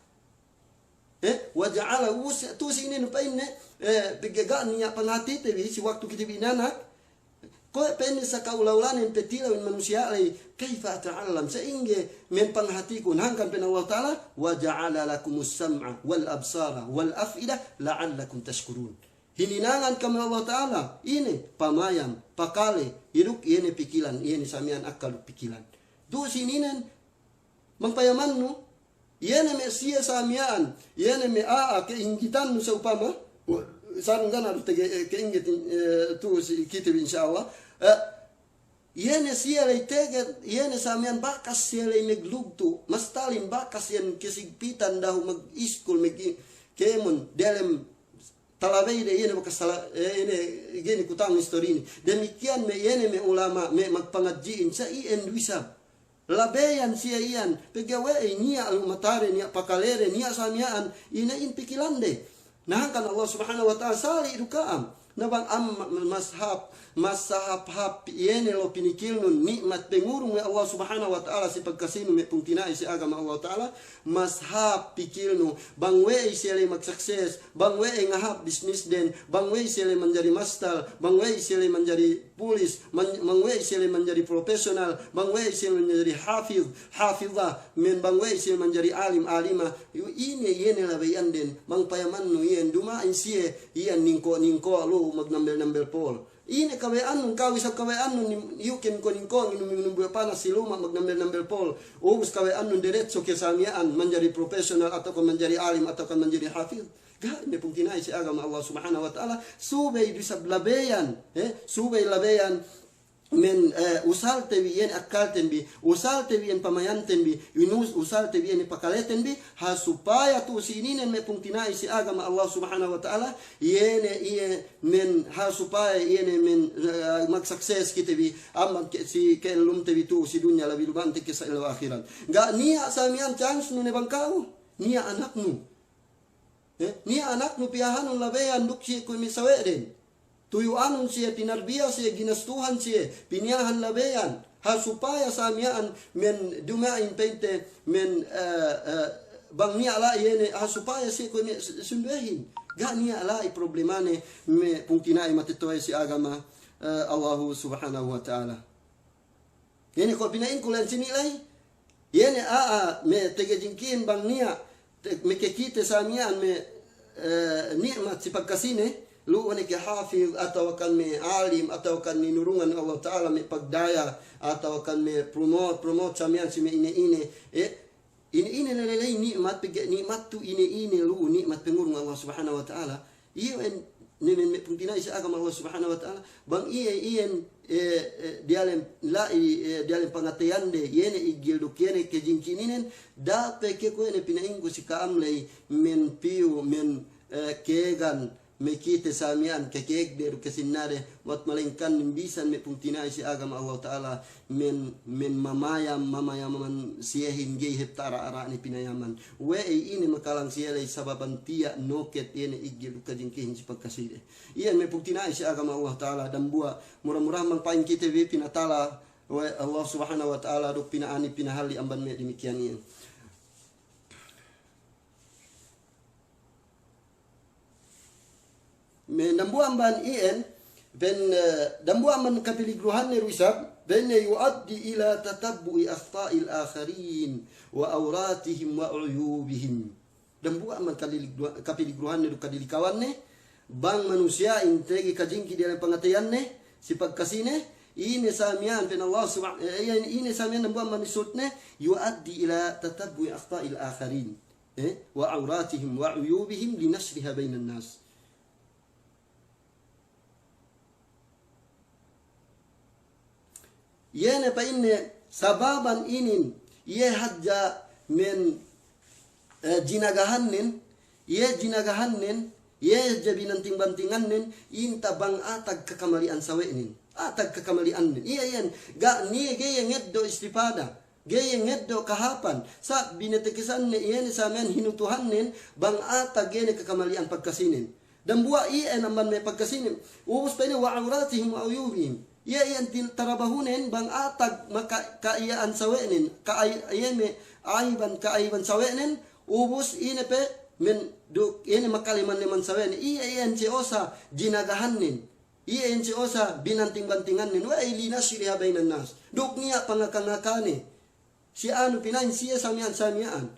Eh, wa ja'ala us-, tu'u si inin pa'inne, eh, pegge' ga' niya' pangatite bi, si waktu kite bi inanak. Kuwe' pa'inne saka ula-ulanen pe tilewin manusiya' ley, kaifa ata'allam, sa'ingge men panghatikun, hangkan pa'in Allah Ta'ala, "Wa ja'ala lakumus sam'a wal absara wal af'ida la'allakum tashkurun." Hininangan ka'am we' Allah Ta'ala, ine, pamayam, pakale, iduk, iye ne pikilan, iye ne samiyan akkal duk pikilan. Tu'u si ininen, bang payamannu, iye ne me' siye samiya'an, iye ne me' a'a ke'inggitannu sa'upama, sarung gana du tege, eh, ke'inggitin, eh, tu'u si kite bi insya Allah. Eh, iye ne siye ley tege, iye ne samiya'an bakas siye ley meglugtu', mastalin bakas iyan kesigpitan dahu' magiskul, magi-, kēmon, delem talabey de iye ne bakas sala-, eh, ine, gini kutang istori ini. Damikiyan me' iye ne me' ulama', me' magpangadji'in, sa' iyan du isab. Labeyan siye iyan, pegge' we'ey niya' lumatade, niya' pakalede, niya' samiya'an, ine in pikilande. Na hangkan Allah Subhanahu wa Ta'ala sali' du ka'am. Na bang am-, mas hāp, mas hāp-hāp iye ne lu pinikilnun ni'mat pengurung we' Allah Subhanahu wa Ta'ala si pagkasinu me' pungtina'i si agama Allah Ta'ala, mas hāp pikilnu, bang we'ey siye ley magsukses, bang we'ey ngahāp bisnisden, bang we'ey siye ley manjari mastal, bang we'ey siye ley manjari pulis, man-, bang we'ey siye ley manjari profesional, bang we'ey siye ley manjari hafiz, hafizah, men bang we'ey siye ley manjari alim, alimah, yu-, ine, iye ne labeyanden, bang payamannu iyan, duma'in siye, iyan ningko'-ningko' lu magnambel-nambel pol. Ine kawe'annun, ka'u isab kawe'annun, ni-, iyu' ke ningko'-ningko' nginum-nginum buwe' panas si luma' magnambel-nambel pol. Ubus kawe'annun derecho ke samiya'an manjari profesional atawa kan manjari alim atawa kan manjari hafiz. Ga', me' pungtina'i si agama Allah Subhanahu wa Ta'ala, subey du isab labeyan, eh, subey labeyan men, eh, usalte bi iyan akkalten bi, usalte bi iyan pamayanten bi, inus-, usalte bi iyan pakaleten bi, ha supaya tu'u si ininen me' pungtina'i si agama Allah Subhanahu wa Ta'ala, iye ne iye men ha supaya iye ne men, eh, magsukses kite bi, amban ke-, si ke'ellumte bi tu'u si dunya labi lumante ke sa' ellew ahirat. Ga' niya' samiya'an chance nu ne bang ka'u, niya' anaknu. Eh, niya' anaknu piyahanun labeyan duk siye kuwe' me' sawe'den. Tuyu'anun siye, pinarbiya siye, ginastuhan siye, piniyahan labeyan. Ha supaya samiya'an men duma'in pa'inte men, eh, eh, bang niya' la'i iye ne, ha supaya siye kuwe' me' s-, sunduwehin. Ga' niya' la'i problemane me' pungtina'i mateto'e si agama, eh, Allahu Subhanahu wa Ta'ala. Iye ne ko' pina'inku ley sini ley. Iye ne a'a me' tege jingkihin bang niya', te-, me' kekite samiya'an me', eh, ni'mat si pagkasine, lu'u ne ke hafiz, atawa kan me' alim, atawa kan me' inurungan Allah Ta'ala me' pagdaya, atawa kan me' promote, promote samiya'an si me' ine-ine. Eh, ine-ine leleley ni'mat, pegge' ni'mat tu ine-ine lu'u ni'mat pengurung Allah Subhanahu wa Ta'ala. Iye we'en ne men me' pungtina'i si agama Allah Subhanahu wa Ta'ala. Bang iye iyan, eh, eh, diyalem la'i, eh, diyalem pangateyande, iye ne iggil duk iye ne kejingkininen, da'a pe ke kuwe' ne pina'inku si ka'am ley men piyu, men, eh, kegan, me' kite samiya'an kekegde duk kesinnade, wat malengkan bisan me' pungtina'i si agama Allah Ta'ala, men, men mamayam, mamayaman siyehin ga'i hep ta'ara'-ara' ne pinayaman. We'ey ine makalang siye ley sababan tiya' noket iye ne iggil duk kajingkihin si pagkaside. Iyan me' pungtina'i si agama Allah Ta'ala dambuwa', mura-murahan bang pa'in kite bi pinatala we' Allah Subhanahu wa Ta'ala duk pina'ani pinahalli' amban me' dimikiyan iyan. Me' dambuwa' amban iyan, pa'in, eh, dambuwa' amban kapiligruhanne du isab, pa'inne yu'addi ila tatabbu'i akhta'il akharin wa awratihim wa uyubihim. Dambuwa' amban kaliligru-, kapiligruhanne duk kadilikawanne, bang manusiya'in tege kajingki diyalem pangateyanne, si pagkasine, ine samiya'an pa'in Allah subha-, eh, ine samiya'an dambuwa' amban resultne, yu'addi ila tatabbu'i akhta'il akharin. Eh, wa awratihim wa uyubihim linashriha bainan nas. Iye ne pa'inne sababan inin, iye hadja men, eh, jinagahannen, iye jinagahannen, Iye je binanting-bantingannen, inta' bang atag kakamali'an sawe'nen. Atag kakamali'annen. Iye iyan, ga' niya' ga'i iye ngeddo' istipada. Ga'i iye ngeddo' kahapan. Sa' binetekesanne iye ne sa miya'an hinutuhannen, bang atag iye ne kakamali'an pagkasinen. Dambuwa' iye ne amban me' pagkasinen. Ubus pa'inne wa awratihim wa uyubihim. Iye iyan tin-, tarabahunen bang atag maka-, ka'iya'an sawe'nen. Ka'ay-, iye me' aiban, ka'aiban sawe'nen. Ubus ine pe men duk, iye ne makaleman-leman sawe'nen. Iye iyan si osa jinagahannen. Iye iyan si osa binanting-bantingannen. Wa linashriha bainan nas. Duk niya' pangaka-ngakane. Si anu pina'in siye sa miya'an, sa miya'an.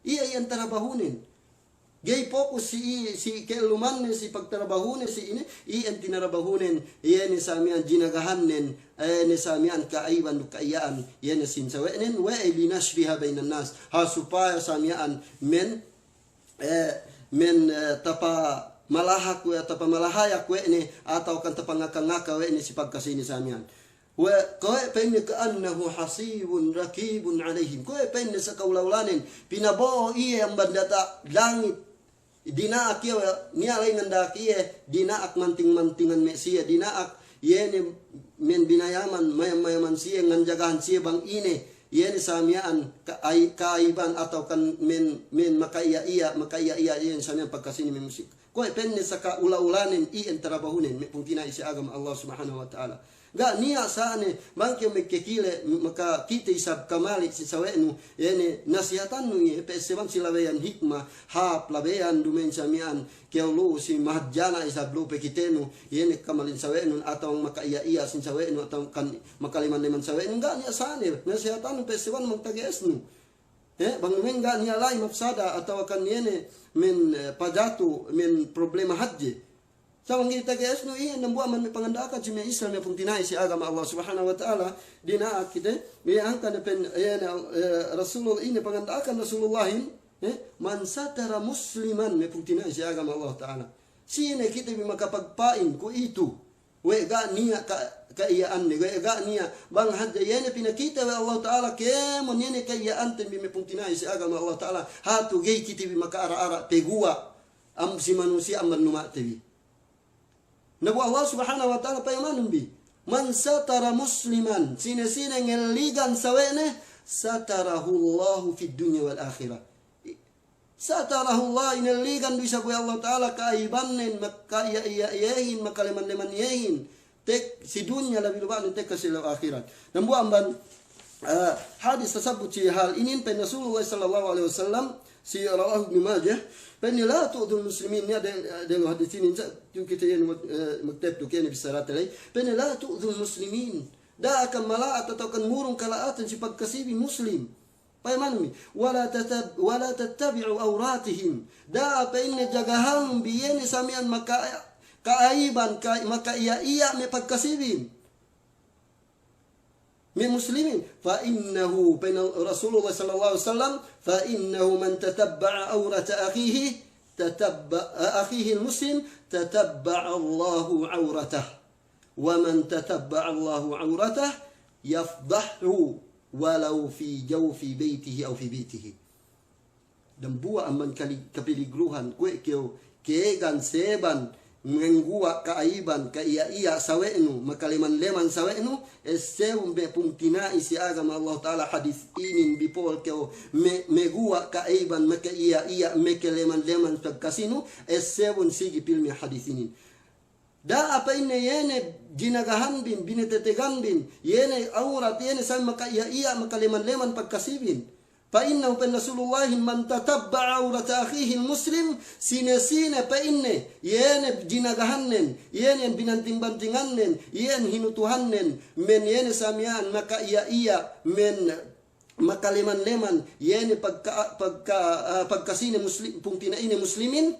Iye iyan tarabahunen. Ga'i pokus si i-, si ke'ellumanne, si pagtarabahune, si ine, iyan tinarabahunen, iye ne sa miya'an jinagahannen, iye ne sa miya'an ka'aiban duk ka'iya'an, iye ne sin sawe'nen, we' linashriha bainan nas. Ha supaya sa miya'an men, eh, men, eh, tapamalahak we', tapamalahayak we' ne, atawa kan tapangaka-ngaka we' ne si pagkasine sa miya'an. We', kuwe' pa'inne ka'annahu hasibun rakibun alaihim. Kuwe' pa'inne saka ula-ulanen, pinabo'o iye amban diyata' langit. Dina'ak iye, we', niya' la'i nganda'ak iye, dina'ak manting-mantingan me' siye, dina'ak iye ne men binayaman, mayam-mayaman siye, nganjagahan siye bang ine, iye ne sa miya'an ka-, ay-, ka'aiban atawa kan men, men maka'iya'-iya', maka'iya'-iya' iye ne sa miya'an pagkasine me' musik. Kuwe' pa'inne saka ula-ulanen iyan tarabahunen, me' pungtina'i si agama Allah Subhanahu wa Ta'ala. Ga' niya' sa'ne, bang kew mekekile, makakite isab kamali' si sawe'nu, iye ne nasihatannu iye, pe seban si labeyan hikma, hāp labeyan duma'in sa miya'an, kew lu'u si mahadjana' isab lu'u pekitenu, iye ne kamalin sawe'nun, atawa maka'iya'-iya' sin sawe'nu, atawa kan makaleman-leman sawe'nun, ga' niya' sa'ne, nasihatannu pe seban magtage'esnu. Eh, bang men ga' niya' la'i mafsada atawa kan iye ne men, eh, pajatu, men problema hadje. Sa' bang ga'i tage'esnu iye dambuwa' amban me' panganda'akan si me' Islam me' pungtina'i si agama Allah Subhanahu wa Ta'ala, dina'ak kite, iye hangkan pa'in, iye ne, eh, Rasulul-, ine panganda'akan Rasulullahin, eh, man satara musliman me' pungtina'i si agama Allah Ta'ala. Sine kite bi makapagpa'in kuwe'itu. We' ga' niya' ka-, ka'iya'anne, we' ga' niya'. Bang hadja iye ne pinakite we' Allahu Ta'ala, kēmon iye ne ka'iya'anten bi me' pungtina'i si agama Allahu Ta'ala, hatu ga'i kite bi maka'ara'-ara' paguwa' am-, si manusiya' amban luma'te bi. Na bu Allah Subhanahu wa Ta'ala payamanun bi, "Man satara musliman," sine-sine ngelligan sawe'ne, "satarahullahu fid dunya wal akhirah." Satarahullah, inelligan du isab we' Allah Ta'ala ka'aibannen, mak-, ka'iya'-iya' iyehin, makaleman-leman iyehin. Tek-, si dunya labi luba'nen tekka si ellew ahirat. Dambuwa' amban, eh, hadis tasabbut si hal inin, pa'in Rasulullah sallallahu alaihi wasallam, si rawahu Ibnu Majah, pa'inne, "La tu'dhul muslimin," niya' de-, de-, hadis inin, sa', tu kite iyan mag-, eh, magtep tu kene bissarate ley. Pa'inne, "La tu'dhul muslimin." Da'a kam mala'at atawa kam ngurung kala'atan si pagkasi bi muslim. Payamanu mi, "Wala tatab-, wala tattabi'u awratihim." Da'a pa'inne jagahanun bi iye ne sa miya'an maka-, ka'aiban, ka-, maka'iya'-iya' me' pagkasibin me' muslimin. Fa innahu, pa'in Rasulullah sallallahu alaihi wasallam, "Fa innahu man tatabba'a awrata akhihi, tatabba-, akhihil muslim, tatabba'a Allahu awratah." "Wa man tatabba'a Allahu awratah yafdahhu walau fi jawfi baytihi aw fi baytihi." Dambuwa' amban kali-, kapiligruhan kuwe' kew kēgan seban mengguwa' ka'aiban, ka'iya'-iya' sawe'nu, makaleman-leman sawe'nu, essebun me' pungtina'i si agama Allah Ta'ala hadis inin bipol kew me-, meguwa' ka'aiban, maka'iya'-iya', makaleman-leman pagkasinu, essebun sigi pilmi hadis inin. Da'a pa'inne iye ne jinagahanbin, bineteteganbin, iye ne awrat, iye ne sa maka'iya'-iya', makaleman-leman pagkasibin. Fa innahu, pa'in Rasulullahin, "Man tatabba'a awrata akhihil muslim," sine-sine pa'inne, iye ne jinagahannen, iye ne binanting-bantingannen, iye ne hinutuhannen, men iye ne sa miya'an maka'iya'-iya', men makaleman-leman, iye ne pagka-, pagka-, ah, pagkasine muslim, pungtina'ine muslimin,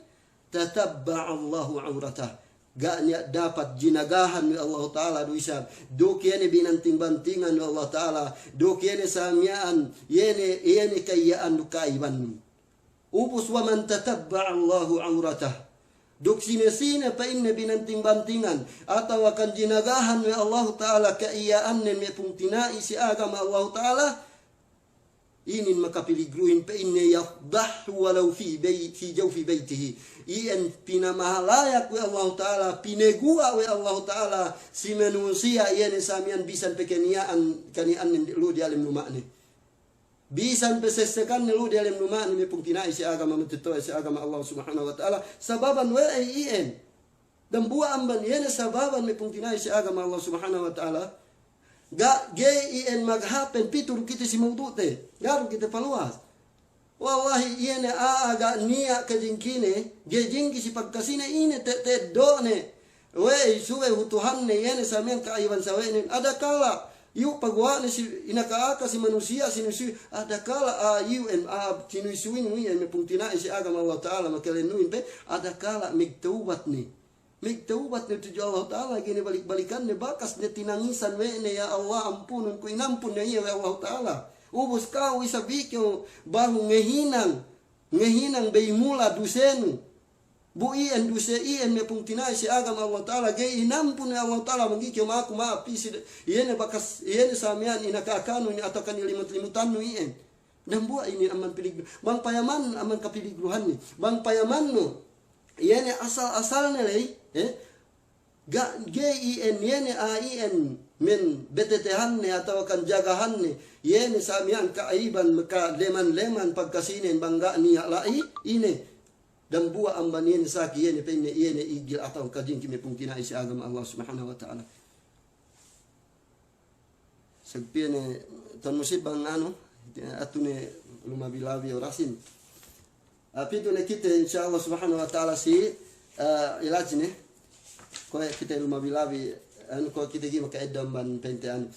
"Tatabba'a Allahu awratah." Ga' niya' dapat jinagahan we' Allahu Ta'ala du isab. Duk iye ne binanting-bantingan we' Allahu Ta'ala. Duk iye ne sa miya'an, iye ne, iye ne ka'iya'an duk ka'aiban. Ubus, "Wa man tatabba'a Allahu awratah." Duk sine-sine pa'inne binanting-bantingan, atawa kan jinagahan we' Allahu Ta'ala ka'iya'annen me' pungtina'i si agama Allahu Ta'ala, Inin makapiligruhin pa'inne yafdahu walau fi bay-, fi jawfi baytihi. Iyan pinamahalayak we' Allahu Ta'ala, pineguwa' we' Allahu Ta'ala si manusiya' iye ne samiyan bisan pe kaniya'an, kaniya'anne lu'u diyalem luma'ne. Bisan pe sessekanne lu'u diyalem luma'ne me' pungtina'i si agama, matetto'a si agama Allah Subhanahu wa Ta'ala. Sababan we'ey iyan. Dambuwa' amban iye ne sababan me' pungtina'i si agama Allah Subhanahu wa Ta'ala. Ga', ga'i iyan maghapen pitu du kite si mawdu'te. Ga' du kite paluwas. Wallahi, iye ne a'a ga' niya' kajingkine, ga'i jingki si pagkasine ine te', te' do'ne. We'ey subey hu Tuhanne, iye ne samiyan ka'iban sawe'nen. Adakala', iyu' paguwa'ne si inaka-aka si manusiya', si nusiya'. Adakala', a'a iyu' en, a'a sinuysuwin iyan me' pungtina'i si agama Allah Ta'ala, makelennuhin pe. Adakala' magtawbat ne. Magtawbat ne tudju Allah Ta'ala, ga'i ne balik-balikanne, bakas ne tinangisan we' ne, "Ya Allah, ampunun ku," inampun ne iye we' Allah Ta'ala. Ubus ka'u isab ikew bahu ngahinang, ngahinang bey mula dusenu. Bu iyan duse iyan me' pungtina'i si agama Allah Ta'ala, ga'i inampun we' Allah Ta'ala, mangikew ma'ap, ma'ap isi de, iye ne bakas, iye ne samiyan inaka-akanu inin atawa kan ilimut-limutannu iyan. Dambuwa' inin amban piligru-, bang payaman amban kapiligruhanne, bang payamannu, iye ne asal-asalne ley, eh? Ga', ga'i iyan, iye ne a'a iyan men betetehanne atawa kan jagahanne, iye ne samiyan ka'iban maka leman-leman pagkasinen bang ga' niya' la'i, ine. Dambuwa' amban iye ne saki, iye ne pa'inne, iye ne igil atawa kajingki me' pungtina'i si agama Allah Subhanahu wa Ta'ala. Sagpiye ne, tan musibang anu, atu ne lumabi-labi orasin. Ah, pitu ne kite, insya Allah Subhanahu wa Ta'ala si, ah, ilajne. Kuwe' kite lumabi-labi, anu, kuwe' kite ga'i maka'eddo' amban pa'inte anu.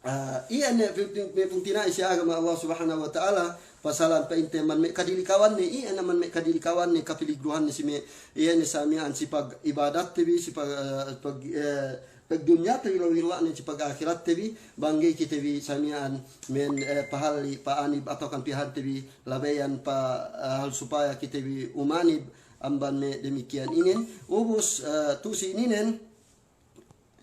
Ah, iye ne, pi-, pi-, me' pungtina'i si agama Allah Subhanahu wa Ta'ala, pasalan pa'inte amban me' kadilikawanne, iye ne amban me' kadilikawanne, kapiligruhanne si me', iye ne samiyan si pag'ibadatte bi, si pag-, ah, pag-, eh, pagdunyate bi labi-labi ne si pag'ahiratte bi, bang ga'i kite bi samiyan men, eh, pahalli', pa'anib atawa kan pihante bi labeyan pa, eh, hal supaya kite bi umanib amban me' damikiyan inin. Ubus, eh, tu'u si ininen,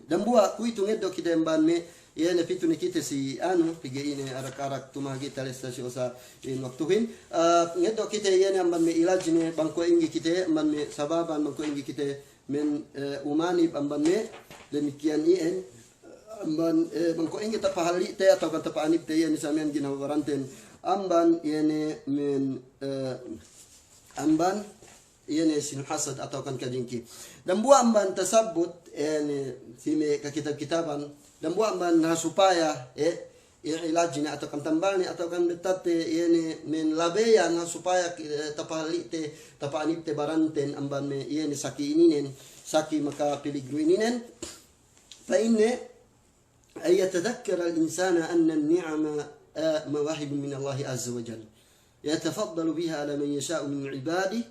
dambuwa' kuwe'itu ngeddo' kite amban me', iye ne pitu ne kite si anu, pegge' ine arak-arak tumahagi' talessa si osa in waktuhin. Eh, ngeddo' kite iye ne amban me' ilajne, bang kuwe' ingge kite, amban me' sababan, bang kuwe' ingge kite, men, eh, umanib amban me' damikiyan iyan, amban, eh, bang kuwe' ingge tapahalli'te atawa kan tapa'anibte iye ne samiyan ginhawa baranten, amban iye ne men, eh, amban iye ne sin hasad atawa kan kajingki. Dambuwa' amban tasabbut, iye ne si me' kakitab-kitaban, dambuwa' amban ha supaya, eh, iye ilajne atawa kan tambalne atawa kan bettatte iye ne men labeyan ha supaya, eh, tapahalli'te, tapa'anibte baranten amban me' iye ne saki ininen, saki makapiligru ininen. Pa'inne, أن يتذكر الإنسان أن النعم، آه، مواهب من الله عز وجل. يتفضل بها على من يشاء من عباده.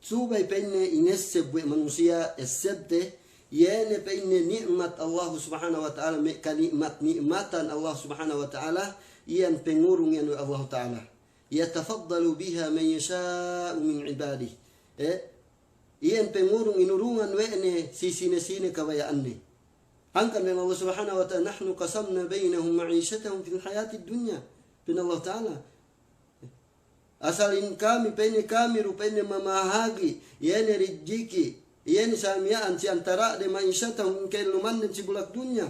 Subey pa'inne inesseb we' manusiya' essebte, iye ne pa'inne ni'mat Allah Subhanahu wa Ta'ala, me' kani'mat-ni'matan Allah Subhanahu wa Ta'ala, iyan pengurung iyan we' Allah Ta'ala. يتفضل بها من يشاء من عباده. Eh, iyan pengurung inurungan we' ne si sine-sine kabaya'anne. Hangkan pa'in Allah Subhanahu wa Ta'ala, نحن قسمنا بينهم معيشتهم في الحياة الدنيا. Pa'in Allah Ta'ala. Asal in kami, pa'inne kami du, pa'inne mamahagi', iye ne rijiki', iye ne samiya'an si antara'de معيشتهم, ka'ellumannen si bulak dunya.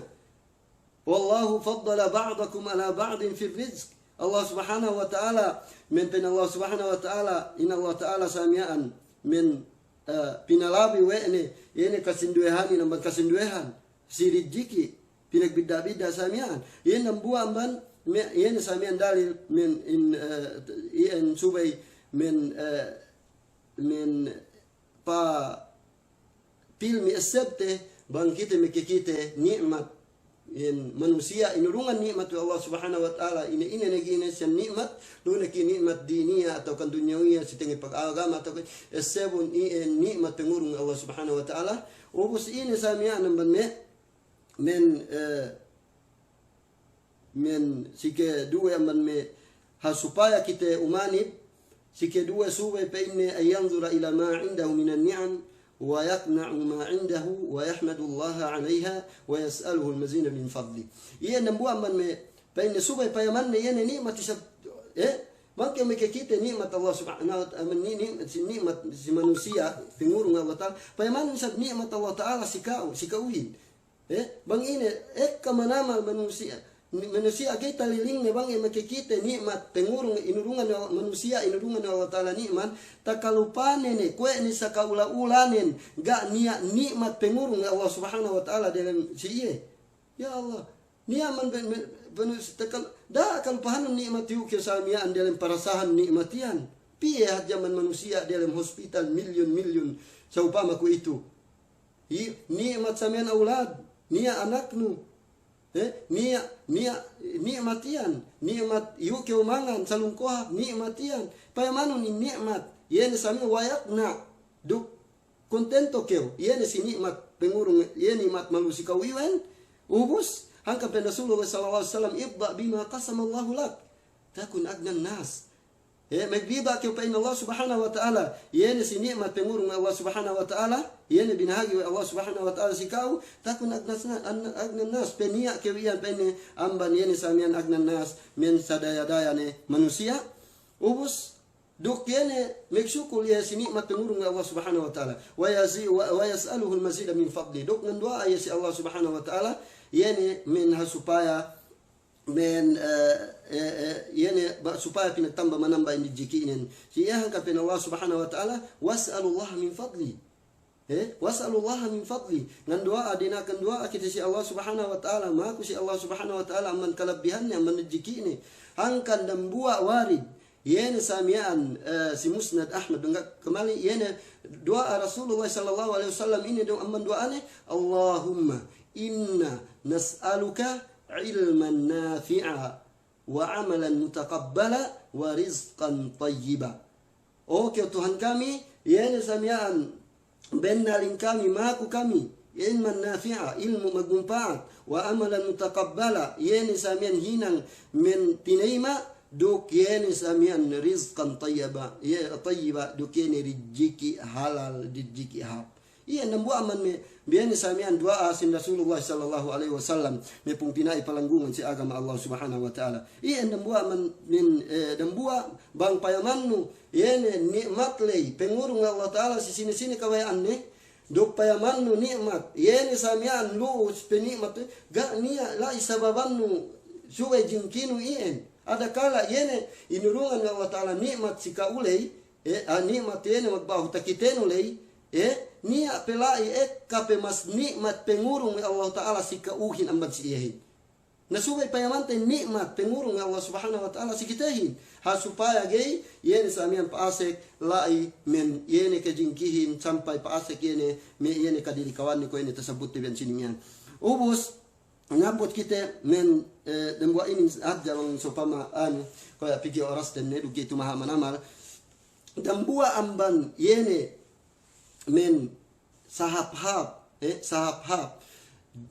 والله فضل بعضكم على بعض في الرزق. Allah Subhanahu wa Ta'ala, men pa'in Allah Subhanahu wa Ta'ala, in Allah Ta'ala samiya'an, men, eh, pinalabi we' ne, iye ne kasinduwehanin amban kasinduwehan si rijiki', pinagbidda'-bidda' samiya'an. Iye dambuwa' amban, me', iye ne samiya'an dalil, men in, eh, iyan subey, men, eh, men pa pilmi essebte, bang kite makakite ni'mat, in manusiya' inurungan ni'mat we' Allah Subhanahu wa Ta'ala, ine-ine ne ga'i inesseb ni'mat, du ne ki ni'mat diniya atawa kan dunyawiya, si tenge pag'agama atawa kan essebun iye ni'mat pengurung Allah Subhanahu wa Ta'ala. Ubus ine samiya'an amban me', men, eh, men sikeduwe amban me' ha supaya kite umanib, sikeduwe subey pa'inne أن ينظر إلى ما عنده من النعم ويقنع ما عنده ويحمد الله عليها ويسأله المزيد من فضله. Iye dambuwa' amban me' pa'inne subey payamanne iye ne ni'mat isab Eh, bang kew makakite ni'mat Allah Subhanahu wa Ta'ala, ni-, ni-, si ni'mat si manusiya', pangurung Allah Ta'ala, payamanun isab ni'mat Allah Ta'ala si ka'u, si ka'uhin. Eh, bang ine, ekka manamal manusiya', ni-, manusiya' ga'i talilingne bang iye makakite ni'mat pangurung, inurungan Allah, manusiya' inurungan Allah Ta'ala ni'mat, takalupane ne, kuwe' ne sakaula-ulanen, ga' niya' ni'mat pangurung Allah Subhanahu wa Ta'ala delem si iye. Ya Allah, niya' man ben-, ben-, ben-, takal-, da'a kalupahanun ni'mat iyu' kew sa miya'an delem parasahan ni'mat iyan. Piye hadja man manusiya' delem hospital milyun-milyun, sa'upama kuwe'itu. I-, ni'mat sa miya'an awlad, niya' anaknu. Eh, niya', niya', ni'mat iyan, ni'mat iyu' kew mangan, salung kohap, ni'mat iyan. Payamanun in ni'mat, iye ne sa miya'an wa yaqna'. Duk kontento kew, iye ne si ni'mat pangurung, iye ni'mat malu si ka'u iwen, ubus, hangkan pa'in Rasulullah sallallahu alaihi wasallam, "Irda bima qasamallahu lak, takun aghnan nas." Eh, magrida kew pa'in Allah Subhanahu wa Ta'ala, iye ne si ni'mat pangurung Allah Subhanahu wa Ta'ala, iye ne binahagi we' Allah Subhanahu wa Ta'ala si ka'u, takun aghnas na-, an-, aghnan nas, pe niya' kew iyan pa'inne amban iye ne sa miya'an aghnan nas, miya'an sadaya-daya ne manusiya'. Ubus, duk iye ne magsukul iye si ni'mat pangurung Allah Subhanahu wa Ta'ala. Wa yazi-, wa, wa yas'aluhul mazida min fadli. Duk nganduwa'a iye si Allah Subhanahu wa Ta'ala, iye ne miya'an ha supaya, miya'an, eh, eh, eh, iye ne ba-, supaya pinagtamba-manamba in rijikinen. Si iye hangkan pa'in Allah Subhanahu wa Ta'ala, "Was'alullaha min fadli." Eh, "Was'alullaha min fadli." Nganduwa'a, dina'ak nganduwa'a kite si Allah Subhanahu wa Ta'ala, maku si Allah Subhanahu wa Ta'ala amban kalabbihanne, amban rijikine. Hangkan dambuwa' warid, iye ne sa miya'an, eh, si Musnad Ahmad, dungga kamali, iye ne duwa'a Rasulullah sallallahu alaihi wasallam, ine du-, amban duwa'ane, "Allahumma inna nas'aluka ilman nafi'a, wa amalan mutaqabbala, wa rizqan tayyiba." O kew Tuhan kami, iye ne sa miya'an bennalin kami, maku kami, ilman nafi'a, ilmu' magmumpa'at, wa amalan mutaqabbala, iye ne sa miya'an hinang miya'an tinayima', duk iye ne sa miya'an rizqan tayyiba, iye, tayyiba, duk iye ne rijiki' halal, rijiki' hāp. Iyan dambuwa' amban me', biye ne sa miya'an duwa'a sin Rasulullah sallallahu alaihi wasallam, me' pungtina'i palanggungan si agama Allah Subhanahu wa Ta'ala. Iyan dambuwa' amban min, eh, dambuwa' bang payamannu, iye ne ni'mat ley, pangurung Allah Ta'ala si sine-sine kabaya'anne, duk payamannu ni'mat, iye ne sa miya'an lu'u si pe ni'mat, ga' niya' la'i sababannu subey jingkinu iyan. Adakala iye ne inurungan Allah Ta'ala ni'mat si ka'u ley, eh, ah, ni'mat iye ne magbahu takitenu ley, eh, niya' pe la'i ekka pe mas ni'mat pangurung Allah Ta'ala si ka'uhin amban si iyehin. Na subey payamante ni'mat pangurung Allah Subhanahu wa Ta'ala si kitehin. Ha supaya ga'i, iye ne sa miya'an pa'asek la'i miya'an iye ne kajingkihin sampay pa'asek iye ne me' iye ne kadirikawanne kuwe' ne tasabutte biyan sini miya'an. Ubus, ngambut kite miya'an, eh, dambuwa' inin hadja bang sopama anu, kuwe' pī ke orasten ne, duk ga'i tumaha' manamal. Dambuwa' amban iye ne miya'an sahāp-hāp, eh, sahāp-hāp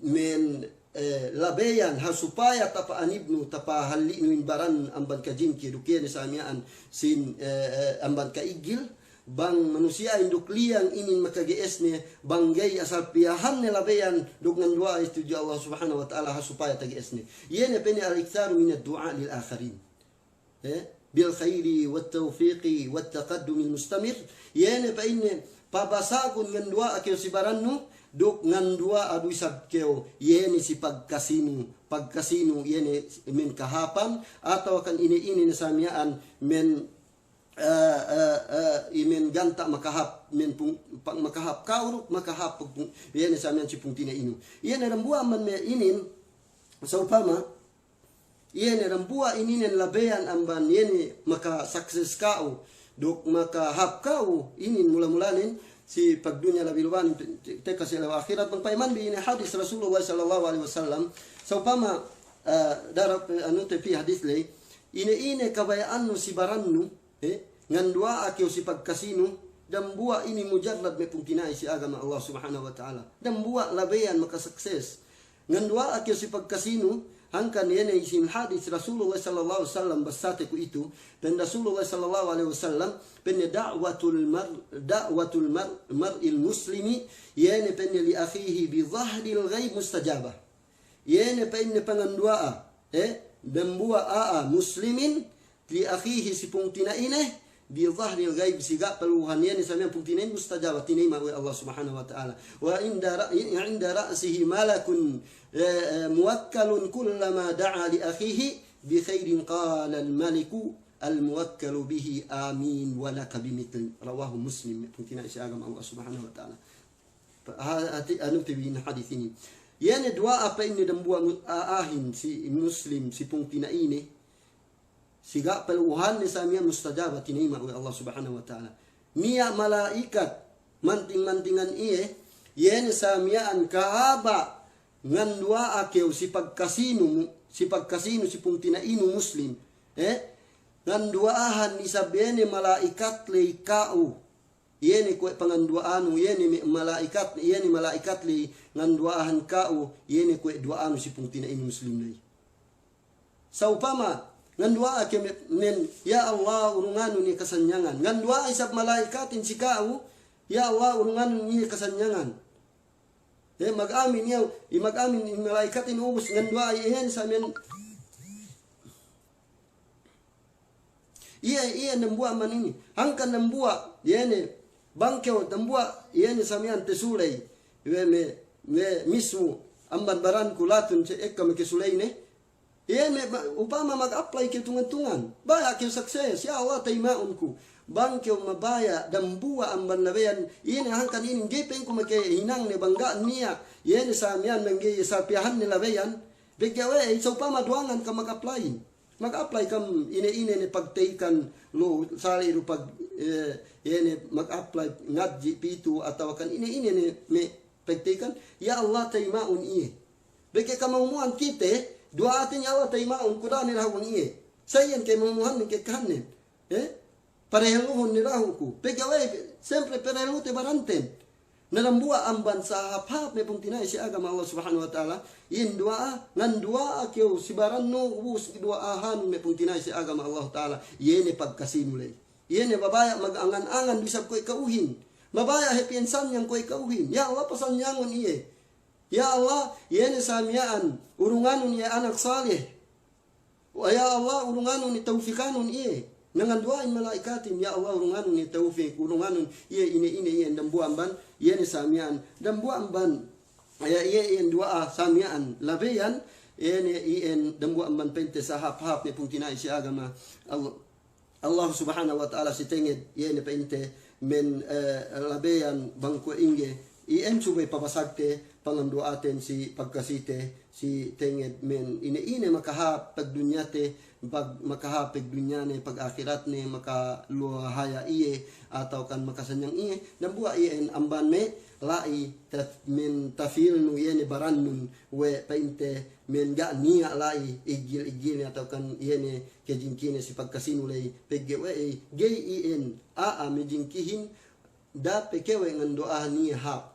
miya'an, eh, labeyan ha supaya tapa'anibnu, tapahalli'nu in baran amban kajingki, duk iye ne sa miya'an sin, eh, eh, amban ka'iggil, bang manusiya'in duk liyang inin makage'esne, bang ga'i asal piyahanne labeyan, duk nganduwa'a tudju Allah Subhanahu wa Ta'ala ha supaya tage'esne. Iye ne pa'inne al-iktharu minad du'a lil akharin. Eh, bil khairi wat tawfiqi wat taqaddumil mustamir. Iye ne pa'inne pabasagun nganduwa'a kew si barannu, duk nganduwa'a du isab kew, iye ne si pagkasinu, pagkasinu iye ne miya'an kahāpan, atawa kan ine-ine ne sa miya'an miya'an eh, eh, eh, i miya'an ganta' makahāp, miya'an pung-, pang-, makahāp ka'u duk makahāp pung-, iye ne sa miya'an si pungtina'inu. Iye ne dambuwa' amban me' inin, sa'upama, iye ne dambuwa' ininen labeyan amban iye ne makasukses ka'u, duk makahāp ka'u, inin mula-mulanen, si pagdunya labi lubanen, te-, te-, tekka si ellew ahirat, bang payamanbi ine hadis Rasulullah sallallahu alaihi wasallam, sa'upama, eh, darap, eh, anu te pī hadis ley, ine-ine kabaya'annu si barannu, eh, nganduwa'a kew si pagkasinu, dambuwa' inin mujarrad me' pungtina'i si agama Allah Subhanahu wa Ta'ala. Dambuwa' labeyan makasukses. Nganduwa'a kew si pagkasinu, hangkan iye ne isin hadis Rasulullah sallallahu alaihi wasallam basate kuwe'itu, pa'in Rasulullah sallallahu alaihi wasallam, pa'inne da'watul mar-, da'watul mar-, mar'il muslimi, iye ne pa'inne li akhihi bi dhahril ghaib mustajabah. Iye ne pa'inne panganduwa'a, eh, dambuwa' a'a muslimin, li akhihi, si pungtina'ine, bi dhahril ghaib, si ga' paluhan, iye ne sa miya'an pungtina'ine mustajaba, tinayima' we' Allah Subhanahu wa Ta'ala. Wa inda ra-, inda ra'sihi malakun, eh, eh, muwakkalun kullama da'a li akhihi bi khairin qalal maliku al muwakkalu bihi amin wa laka bi mithl. Rawahu Muslim, pungtina'i si agama Allah Subhanahu wa Ta'ala. Ha-, hati-, anu te bi inin hadis inin. Iye ne duwa'a pa'inne dambuwa' mu-, a'ahin si Muslim, si pungtina'ine, si ga' paluhanne sa miya'an mustajaba, tinayima' we' Allah Subhanahu wa Ta'ala. Niya' mala'ikat, manting-mantingan iye, iye ne sa miya'an kahaba' nganduwa'a kew si pagkasinu mu-, si pagkasinu si pungtina'inu Muslim. Eh? Nganduwa'ahan isab iye ne mala'ikat ley ka'u. Iye ne kuwe' panganduwa'anu, iye ne me-, mala'ikat, iye ne mala'ikat ley nganduwa'ahan ka'u, iye ne kuwe' duwa'anu si pungtina'inu Muslim ley. Sa'upama nganduwa'a ke me-, men, "Ya Allah, urunganun iye kasanyangan." Nganduwa'a isab mala'ikatin si ka'u, "Ya Allah, urunganun iye kasanyangan." Eh, mag-amin iye, i mag-amin i mala'ikatin ubus nganduwa'a iye sa men. Iye, iye dambuwa' amban inin. Hangkan dambuwa', iye ne, bang kew dambuwa', iye ne sa miya'an tesuley. We' me', me' mismu, amban baranku latun si ekka me' kesuleyne. Iye me', ba-, upama mag-apply kew tungan-tungan. Baya' kew sukses, ya Allah, tayima'un ku. Bang kew mabaya' dambuwa' amban labeyan, iye ne hangkan inin, ga'i pa'inku me' kehinangne bang ga' niya'. Iye ne sa miya'an, bang ga'i sapiyahanne labeyan. Pegge' we', sa'upama duwangan kam mag-apply. Mag-apply kam ine-ine ne pagteykan lu, sali' du pag, eh, iye ne mag-apply ngadji' pitu atawa kan ine-ine ne me' pagteykan, ya Allah, tayima'un iye. Pegge' kamahumuhan kite, duwa'aten, ya Allah, tayima'un ku, da'a ne dahu' bang iye. Sa iyan kamahumuhan ne kekkahannen. Eh? Pareheluhun ne dahu' ku. Pegge' we', siyempre parehelute baranten. Na dambuwa' amban sahāp-hāp me' pungtina'i si agama Allah Subhanahu wa Ta'ala, iyan duwa'a, nganduwa'a kew si barannu, ubus duwa'ahanun me' pungtina'i si agama Allah Ta'ala, iye ne pagkasinu ley. Iye ne mabaya' magangan-angan du isab kuwe' ka'uhin. Mabaya' hep iyan sanyang kuwe' ka'uhin. Ya Allah, pasanyangun iye. Ya Allah, iye ne sa miya'an, urunganun iye anak saleh. Wa ya Allah, urunganun iye tawfikanun iye. Nanganduwa'in mala'ikatin, ya Allah, urunganun iye tawfik, urunganun iye ine-ine iye dambuwa' amban, iye ne sa miya'an, dambuwa' amban, iye, iye, iye duwa'a sa miya'an, labeyan, iye ne iyan dambuwa' amban pa'inte sahāp-hāp me' pungtina'i si agama Allah. Allah Subhanahu wa Ta'ala si tenged, iye ne pa'inte men, eh, labeyan bang kuwe' ingge, iyan subey pabasagte, panganduwa'aten si pagkasite, si tenged men ine-ine makahāp pagdunyate, pag-, makahāp pagdunyane, pagahiratne, makaluhaya iye, atawa kan makasanyang iye, dambuwa' iyan amban me' la'i taf-, men tafilnu iye ne barannun, we' pa'inte men ga' niya' la'i iggil-iggilne atawa kan iye ne kajingkine si pagkasinu ley, pegge' we'ey, ga'i iyan a'a me' jingkihin, da'a pe kew we' nganduwa'ahan iye hāp.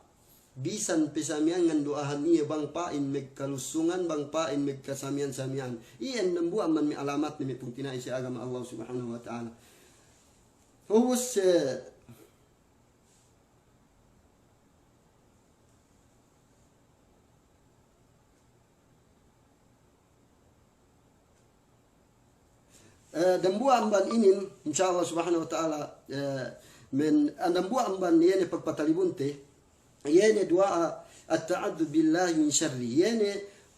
Bisan pe sa miya'an nganduwa'ahan iye bang pa'in magkalusungan, bang pa'in magkasamiyan-samiyan. Iyan dambuwa' amban me' alamatne me' pungtina'i si agama Allah Subhanahu wa Ta'ala. Ubus, eh, Eh, dambuwa' amban inin, insya Allah Subhanahu wa Ta'ala, eh, men, ah, dambuwa' amban iye ne pagpatalibunte, iye ne duwa'a at-ta'awwudhu billahi min sharri. Iye ne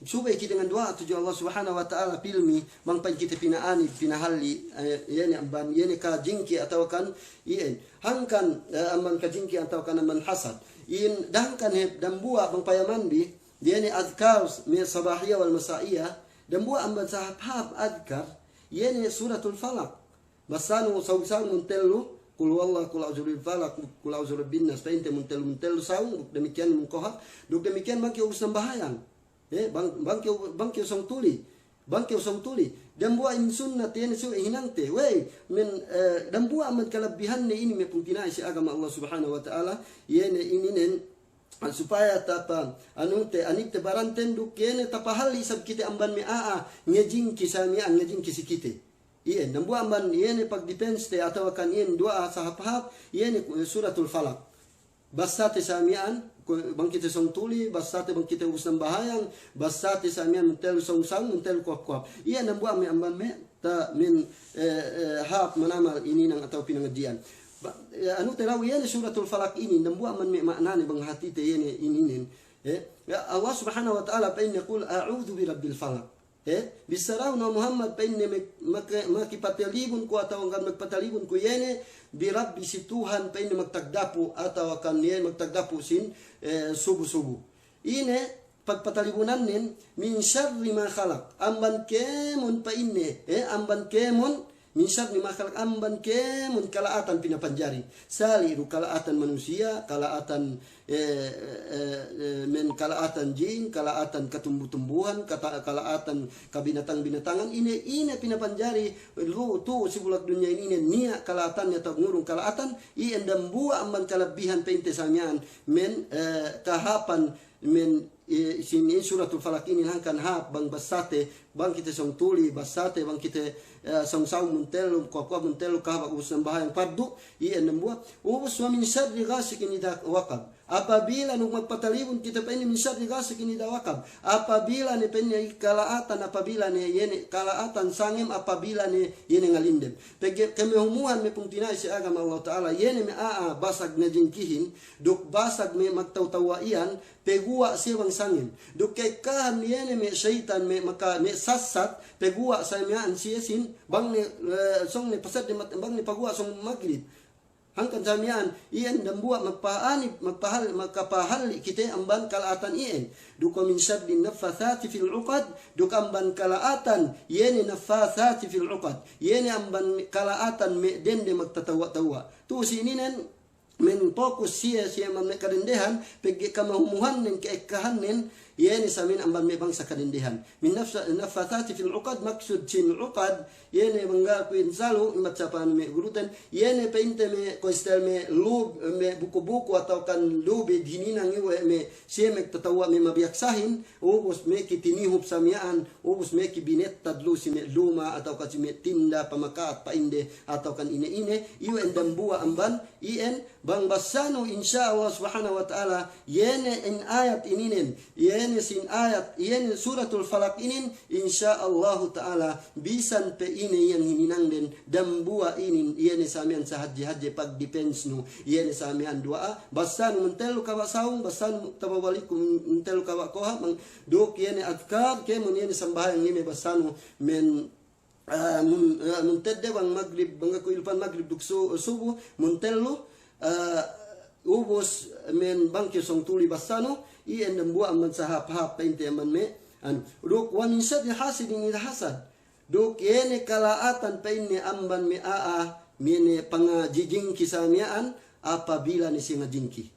subey kite nganduwa'a tudju Allah Subhanahu wa Ta'ala pilmi, bang pa'in kite pina'anib, pinahalli', eh, iye ne amban, iye ne kajingki atawa kan iyan. Hangkan, eh, amban kajingki atawa kan amban hasad. In, dahangkan hep dambuwa' bang payamanbi, iye ne adhkar me' sabahiyah wal masa'iyah, dambuwa' amban sahāp-hāp adhkar, iye ne Suratul Falaq. Basanu sawung-sawung muntellu, Qul huwallah, Qul a'udhu birabbil falaq, Qul a'udhu birabbin nas, pa'inte muntellu-muntellu sawung, duk damikkiyan mungkoha, duk damikkiyan bang kew ubus nambahayang. Eh, bang, bang kew, bang kew sōng tuli. Bang kew sōng tuli. Dambuwa' in sunnat iye ne su hinangte. Wey, men, eh, dambuwa' amban kalabbihanne inin me' pungtina'i si agama Allah Subhanahu wa Ta'ala, iye ne ininen, supaya tapa, anute, anibte baranten duk iye ne tapahalli' isab kite amban me' a'a ngajingki sa miya'an ngajingki si kite. Iyan, dambuwa' amban iye ne pagdipenste atawa kan iyan duwa'a sahāp-hāp, iye ne Suratul Falaq. Basate sa miya'an, ku-, bang kite sōng tuli, basate bang kite ubus nambahayang, basate sa miya'an muntellu sawung-sawung, muntellu kohap-kohap. Iyan dambuwa' me' amban me' ta min, eh, eh, hap manamal ininang atawa pinangadji'an. Ba-, eh, anu te law iye ne Suratul Falaq inin, dambuwa' man me' ma'nane bang hatite iye ne ininen. Eh, ya Allah Subhanahu wa Ta'ala pa'inne, "Qul a'udhu bi rabbil falaq." Eh, bissarahun, o Muhammad, pa'inne, mak-, mak-, makipatalibun ku atawa kan magpatalibun ku iye ne, bi Rabbi, si Tuhan, pa'inne, magtagdapu' atawa kan iye magtagdapu' sin, eh, subu-subu. Ine pagpatalibunannen, min sharri ma khalaq. Amban kēmon pa'inne, eh, amban kēmon, min sharri ma khalaq, amban kēmon kala'atan pinapanjari. Sali' du kala'atan manusiya', kala'atan, eh, eh, eh, men kala'atan jin, kala'atan katumbu-tumbuhan, kata-, kala'atan kabinatang-binatangan, ine, ine pinapanjari, lu, tu, si bulak dunya inin, ine, niya' kala'atan, niya' tagngurung kala'atan, iyan dambuwa' amban kalabbihan pa'inte sa miya'an, men, eh, kahapan, men, eh, sin, in Suratul Falaq inin hangkan hap bang basate, bang kite sōng tuli basate, bang kite, eh, sōng sawung muntellu, kuwa-kuwa muntellu, kahaba' ubus nambahayang pardu, iyan dambuwa'. Ubus wa min sharri ghasiqin idha waqab. Apabila nu magpatalibun kite pa'inne min sharri ghasiqin idha waqab. Apabila ne pa'inne kala'atan, apabila ne iye ne kala'atan sangem, apabila ne iye ne ngalindem. Pegge' kamahumuhan me' pungtina'i si agama Allah Ta'ala, iye ne me' a'a basag ngajingkihin, duk basag me' magtawtawwa' iyan, paguwa' siye bang sangem. Duk ka'ekkahan iye ne me' seyitan me' maka-, me' sassat, paguwa' sa miya'an siye sin, bang ne, eh, sōng ne pasadde mat-, bang ne paguwa' sōng magrib. Hangkan sa miya'an, iyan dambuwa' magpa'anib, magpahal-, magkapahalli' kite amban kala'atan iyan. Duk wa min sharri naffathati fil uqad, duk amban kala'atan, iye ne naffathati fil uqad. Iye ne amban kala'atan me' dende magtatawwa'-tawwa'. Tu si ininen, men pokus siye, siye amban me' kadendehan, pegge' kamahumuhannen, ka'ekkahannen, iye ne sa miya'an amban me' bangsa kadendehan. Min nafsa-, naffathati fil uqad, maksud sin uqad, iye ne bang ga'i ku insalu, imbat sapan me' guruten, iye ne pa'inte me' koistel me' lub-, me' buku-buku atawa kan lubid hininang iwe' me' siye me' tatawwa' me' mabiyaksahin, ubus me' ki tinihup sa miya'an, ubus me' ki binettad lu si me' luma' atawa kan si me' tinda pamaka'at pa'inde atawa kan ine-ine, iwe' dambuwa' amban iyan, bang basanu, insya Allah Subhanahu wa Ta'ala, iye ne in ayat ininen, iye ne sin ayat, iye ne Suratul Falaq inin, insya Allahu Ta'ala, bisan pe ine iyan hininangden, dambuwa' inin, iye ne sa miya'an sahadje-hadje pagdipensnu, iye ne sa miya'an duwa'a, basanu muntellu kahaba' sawung, basanu tababaliku muntellu kahaba' kohap, mang-, duk iye ne adkar, kēmon iye ne sambahayang lime basanu, men, ah, mun-, ah, muntedde bang magrib, bang aku ilupan magrib duk su-, subu, muntellu, ah, ubus men bang kew sōng tuli basanu, iyan dambuwa' amban sahap-hap pa'inte amban me', anu, duk wa min sharri hasidin idha hasad. Duk iye ne kala'atan pa'inne amban me' a'a, me' ne pangajijingki sa miya'an, apabila ne siye ngajingki.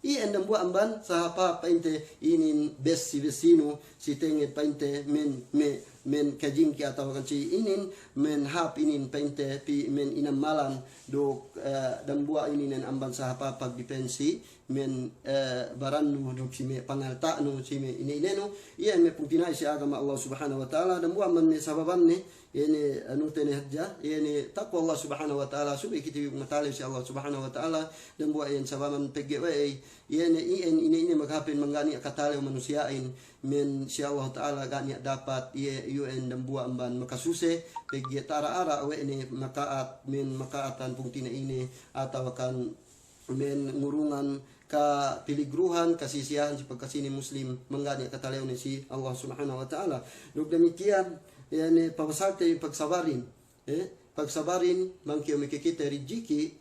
Iyan dambuwa' amban sahap-hap pa'inte inin bessi-bessinu, si tenged pa'inte men, me', men kajingki atawa kan si inin, men hap inin pa'inte pi men inammalan, duk, eh, dambuwa' ininen amban sahap-hap pagdipensi, men, eh, barannu, duk si me' pangalta'nu, si me' ine-inenu, iye me' pungtina'i si agama Allah Subhanahu wa Ta'ala, dambuwa' amban me' sababanne, iye ne anu te ne hadja, iye ne taqwa Allah Subhanahu wa Ta'ala, subey kite bi matalew si Allah Subhanahu wa Ta'ala, dambuwa' iyan sababan pegge' we'ey, iye ne iyan ine-ine maghapen mangga' niya' katalew manusiya'in, men si Allah Ta'ala ga' niya' dapat, iye, iyan dambuwa' amban makasuse, pegge' ta'ara-ara we' ne maka'at, men maka'atan pungtina'ine, atawa kan men ngurungan kapiligruhan, kasisiyahan si pagkasine Muslim, mangga' niya' katalewne si Allah Subhanahu wa Ta'ala. Duk damikiyan, iye ne pabasalte pagsabarin. Eh, pagsabarin, bang kew makakite rijiki',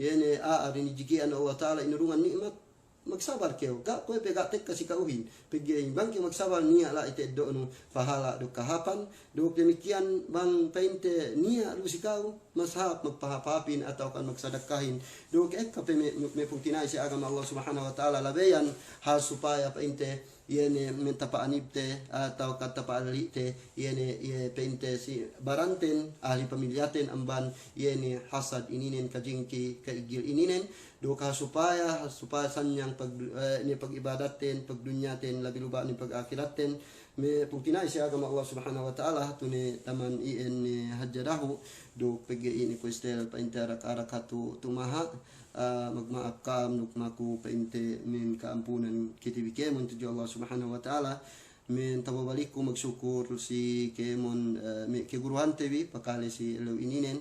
iye ne a'a rinijiki'an Allah Ta'ala inurungan ni'mat, magsabar kew. Ga' kuwe' pe ga' tekka si ka'uhin. Pegge' bang kew magsabar niya' la'i ta'eddo'nu pahala' duk kahapan. Duk damikiyan bang pa'inte niya' lu si ka'u, mas hāp magpahāp-hāpin atawa kan magsadakkahin. Duk ekka pe me', me' pungtina'i si agama Allah Subhanahu wa Ta'ala labeyan hal supaya pa'inte iye ne men tapa'anibte atawa kan tapa'alli'te, iye ne, iye pa'inte si baranten, ahli pamilyaten amban iye ne hasad ininen, kajingki, ka'igil ininen. Duk hal supaya, hal supaya sanyang pag-, eh, ne pagibadatten, pagdunyaten, labi-luba' ne pagahiratten. Me' pungtina'i si agama Allah Subhanahu wa Ta'ala, hatu ne taman iyan ne hadja dahu', duk pegge' inin kuwe' istel pa'inte arak-arak hatu tumaha', ah, magma'ap ka'am duk maku pa'inte men ka'ampunan kite bi kēmon tudju Allah Subhanahu wa Ta'ala. Men tababalikku magsukur si kēmon, eh, me' keguruhante bi, pakale si ellew ininen,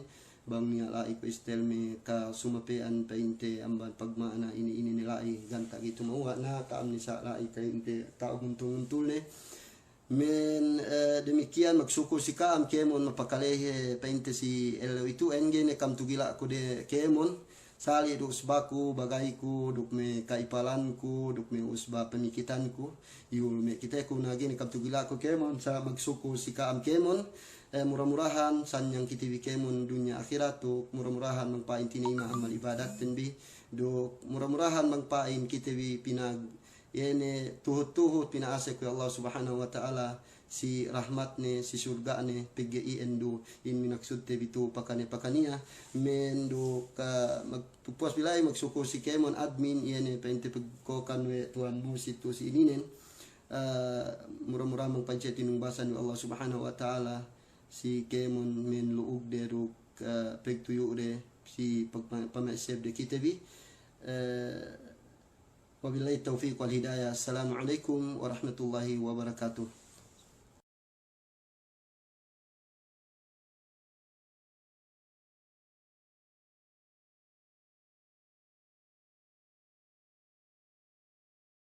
bang niya' la'i ku istel me' kasumape'an pa'inte amban pagma'ana ine-ine ne la'i ganta' ga'i tumewwa', na ka'am ne sa' la'i ka'inte ta'u nguntul-nguntulne. Men, eh, damikiyan magsukur si ka'am kēmon mapakalehe pa'inte si ellew itu'en, ga'i ne kam tugila'ku de kēmon, sali' duk usbaku, bagayku, duk me' ka'ipalanku, duk me' usba pamikitanku, iyu' me' kiteku, na ga'i ne kam tugila'ku kēmon, sa' magsukur si ka'am kēmon, eh, mura-murahan sanyang kite bi kēmon dunya ahirat, duk mura-murahan bang pa'in tinayima' amal ibadatten bi, duk mura-murahan bang pa'in kite bi pinag- Iye ne tuhut-tuhut pina'asek we' Allah Subhanahu wa Ta'ala si rahmatne, si surga'ne, pegge' iyan du in minaksudte bi tu pakane-pakaniya, men du ka mag-, puwas bi la'i magsukur si kēmon admin, iye ne pa'inte pagkokan we' Tuwan Mursid tu si ininen, eh, mura-murahan bang pa'in siye tinungbasan we' Allah Subhanahu wa Ta'ala si kēmon men lu'ugde duk, eh, pagtuyu'de si pag-, pama'esebde kite bi, eh, Wabillahi tawfiq wal hidayah. Assalamu alaikum warahmatullahi wabarakatuh.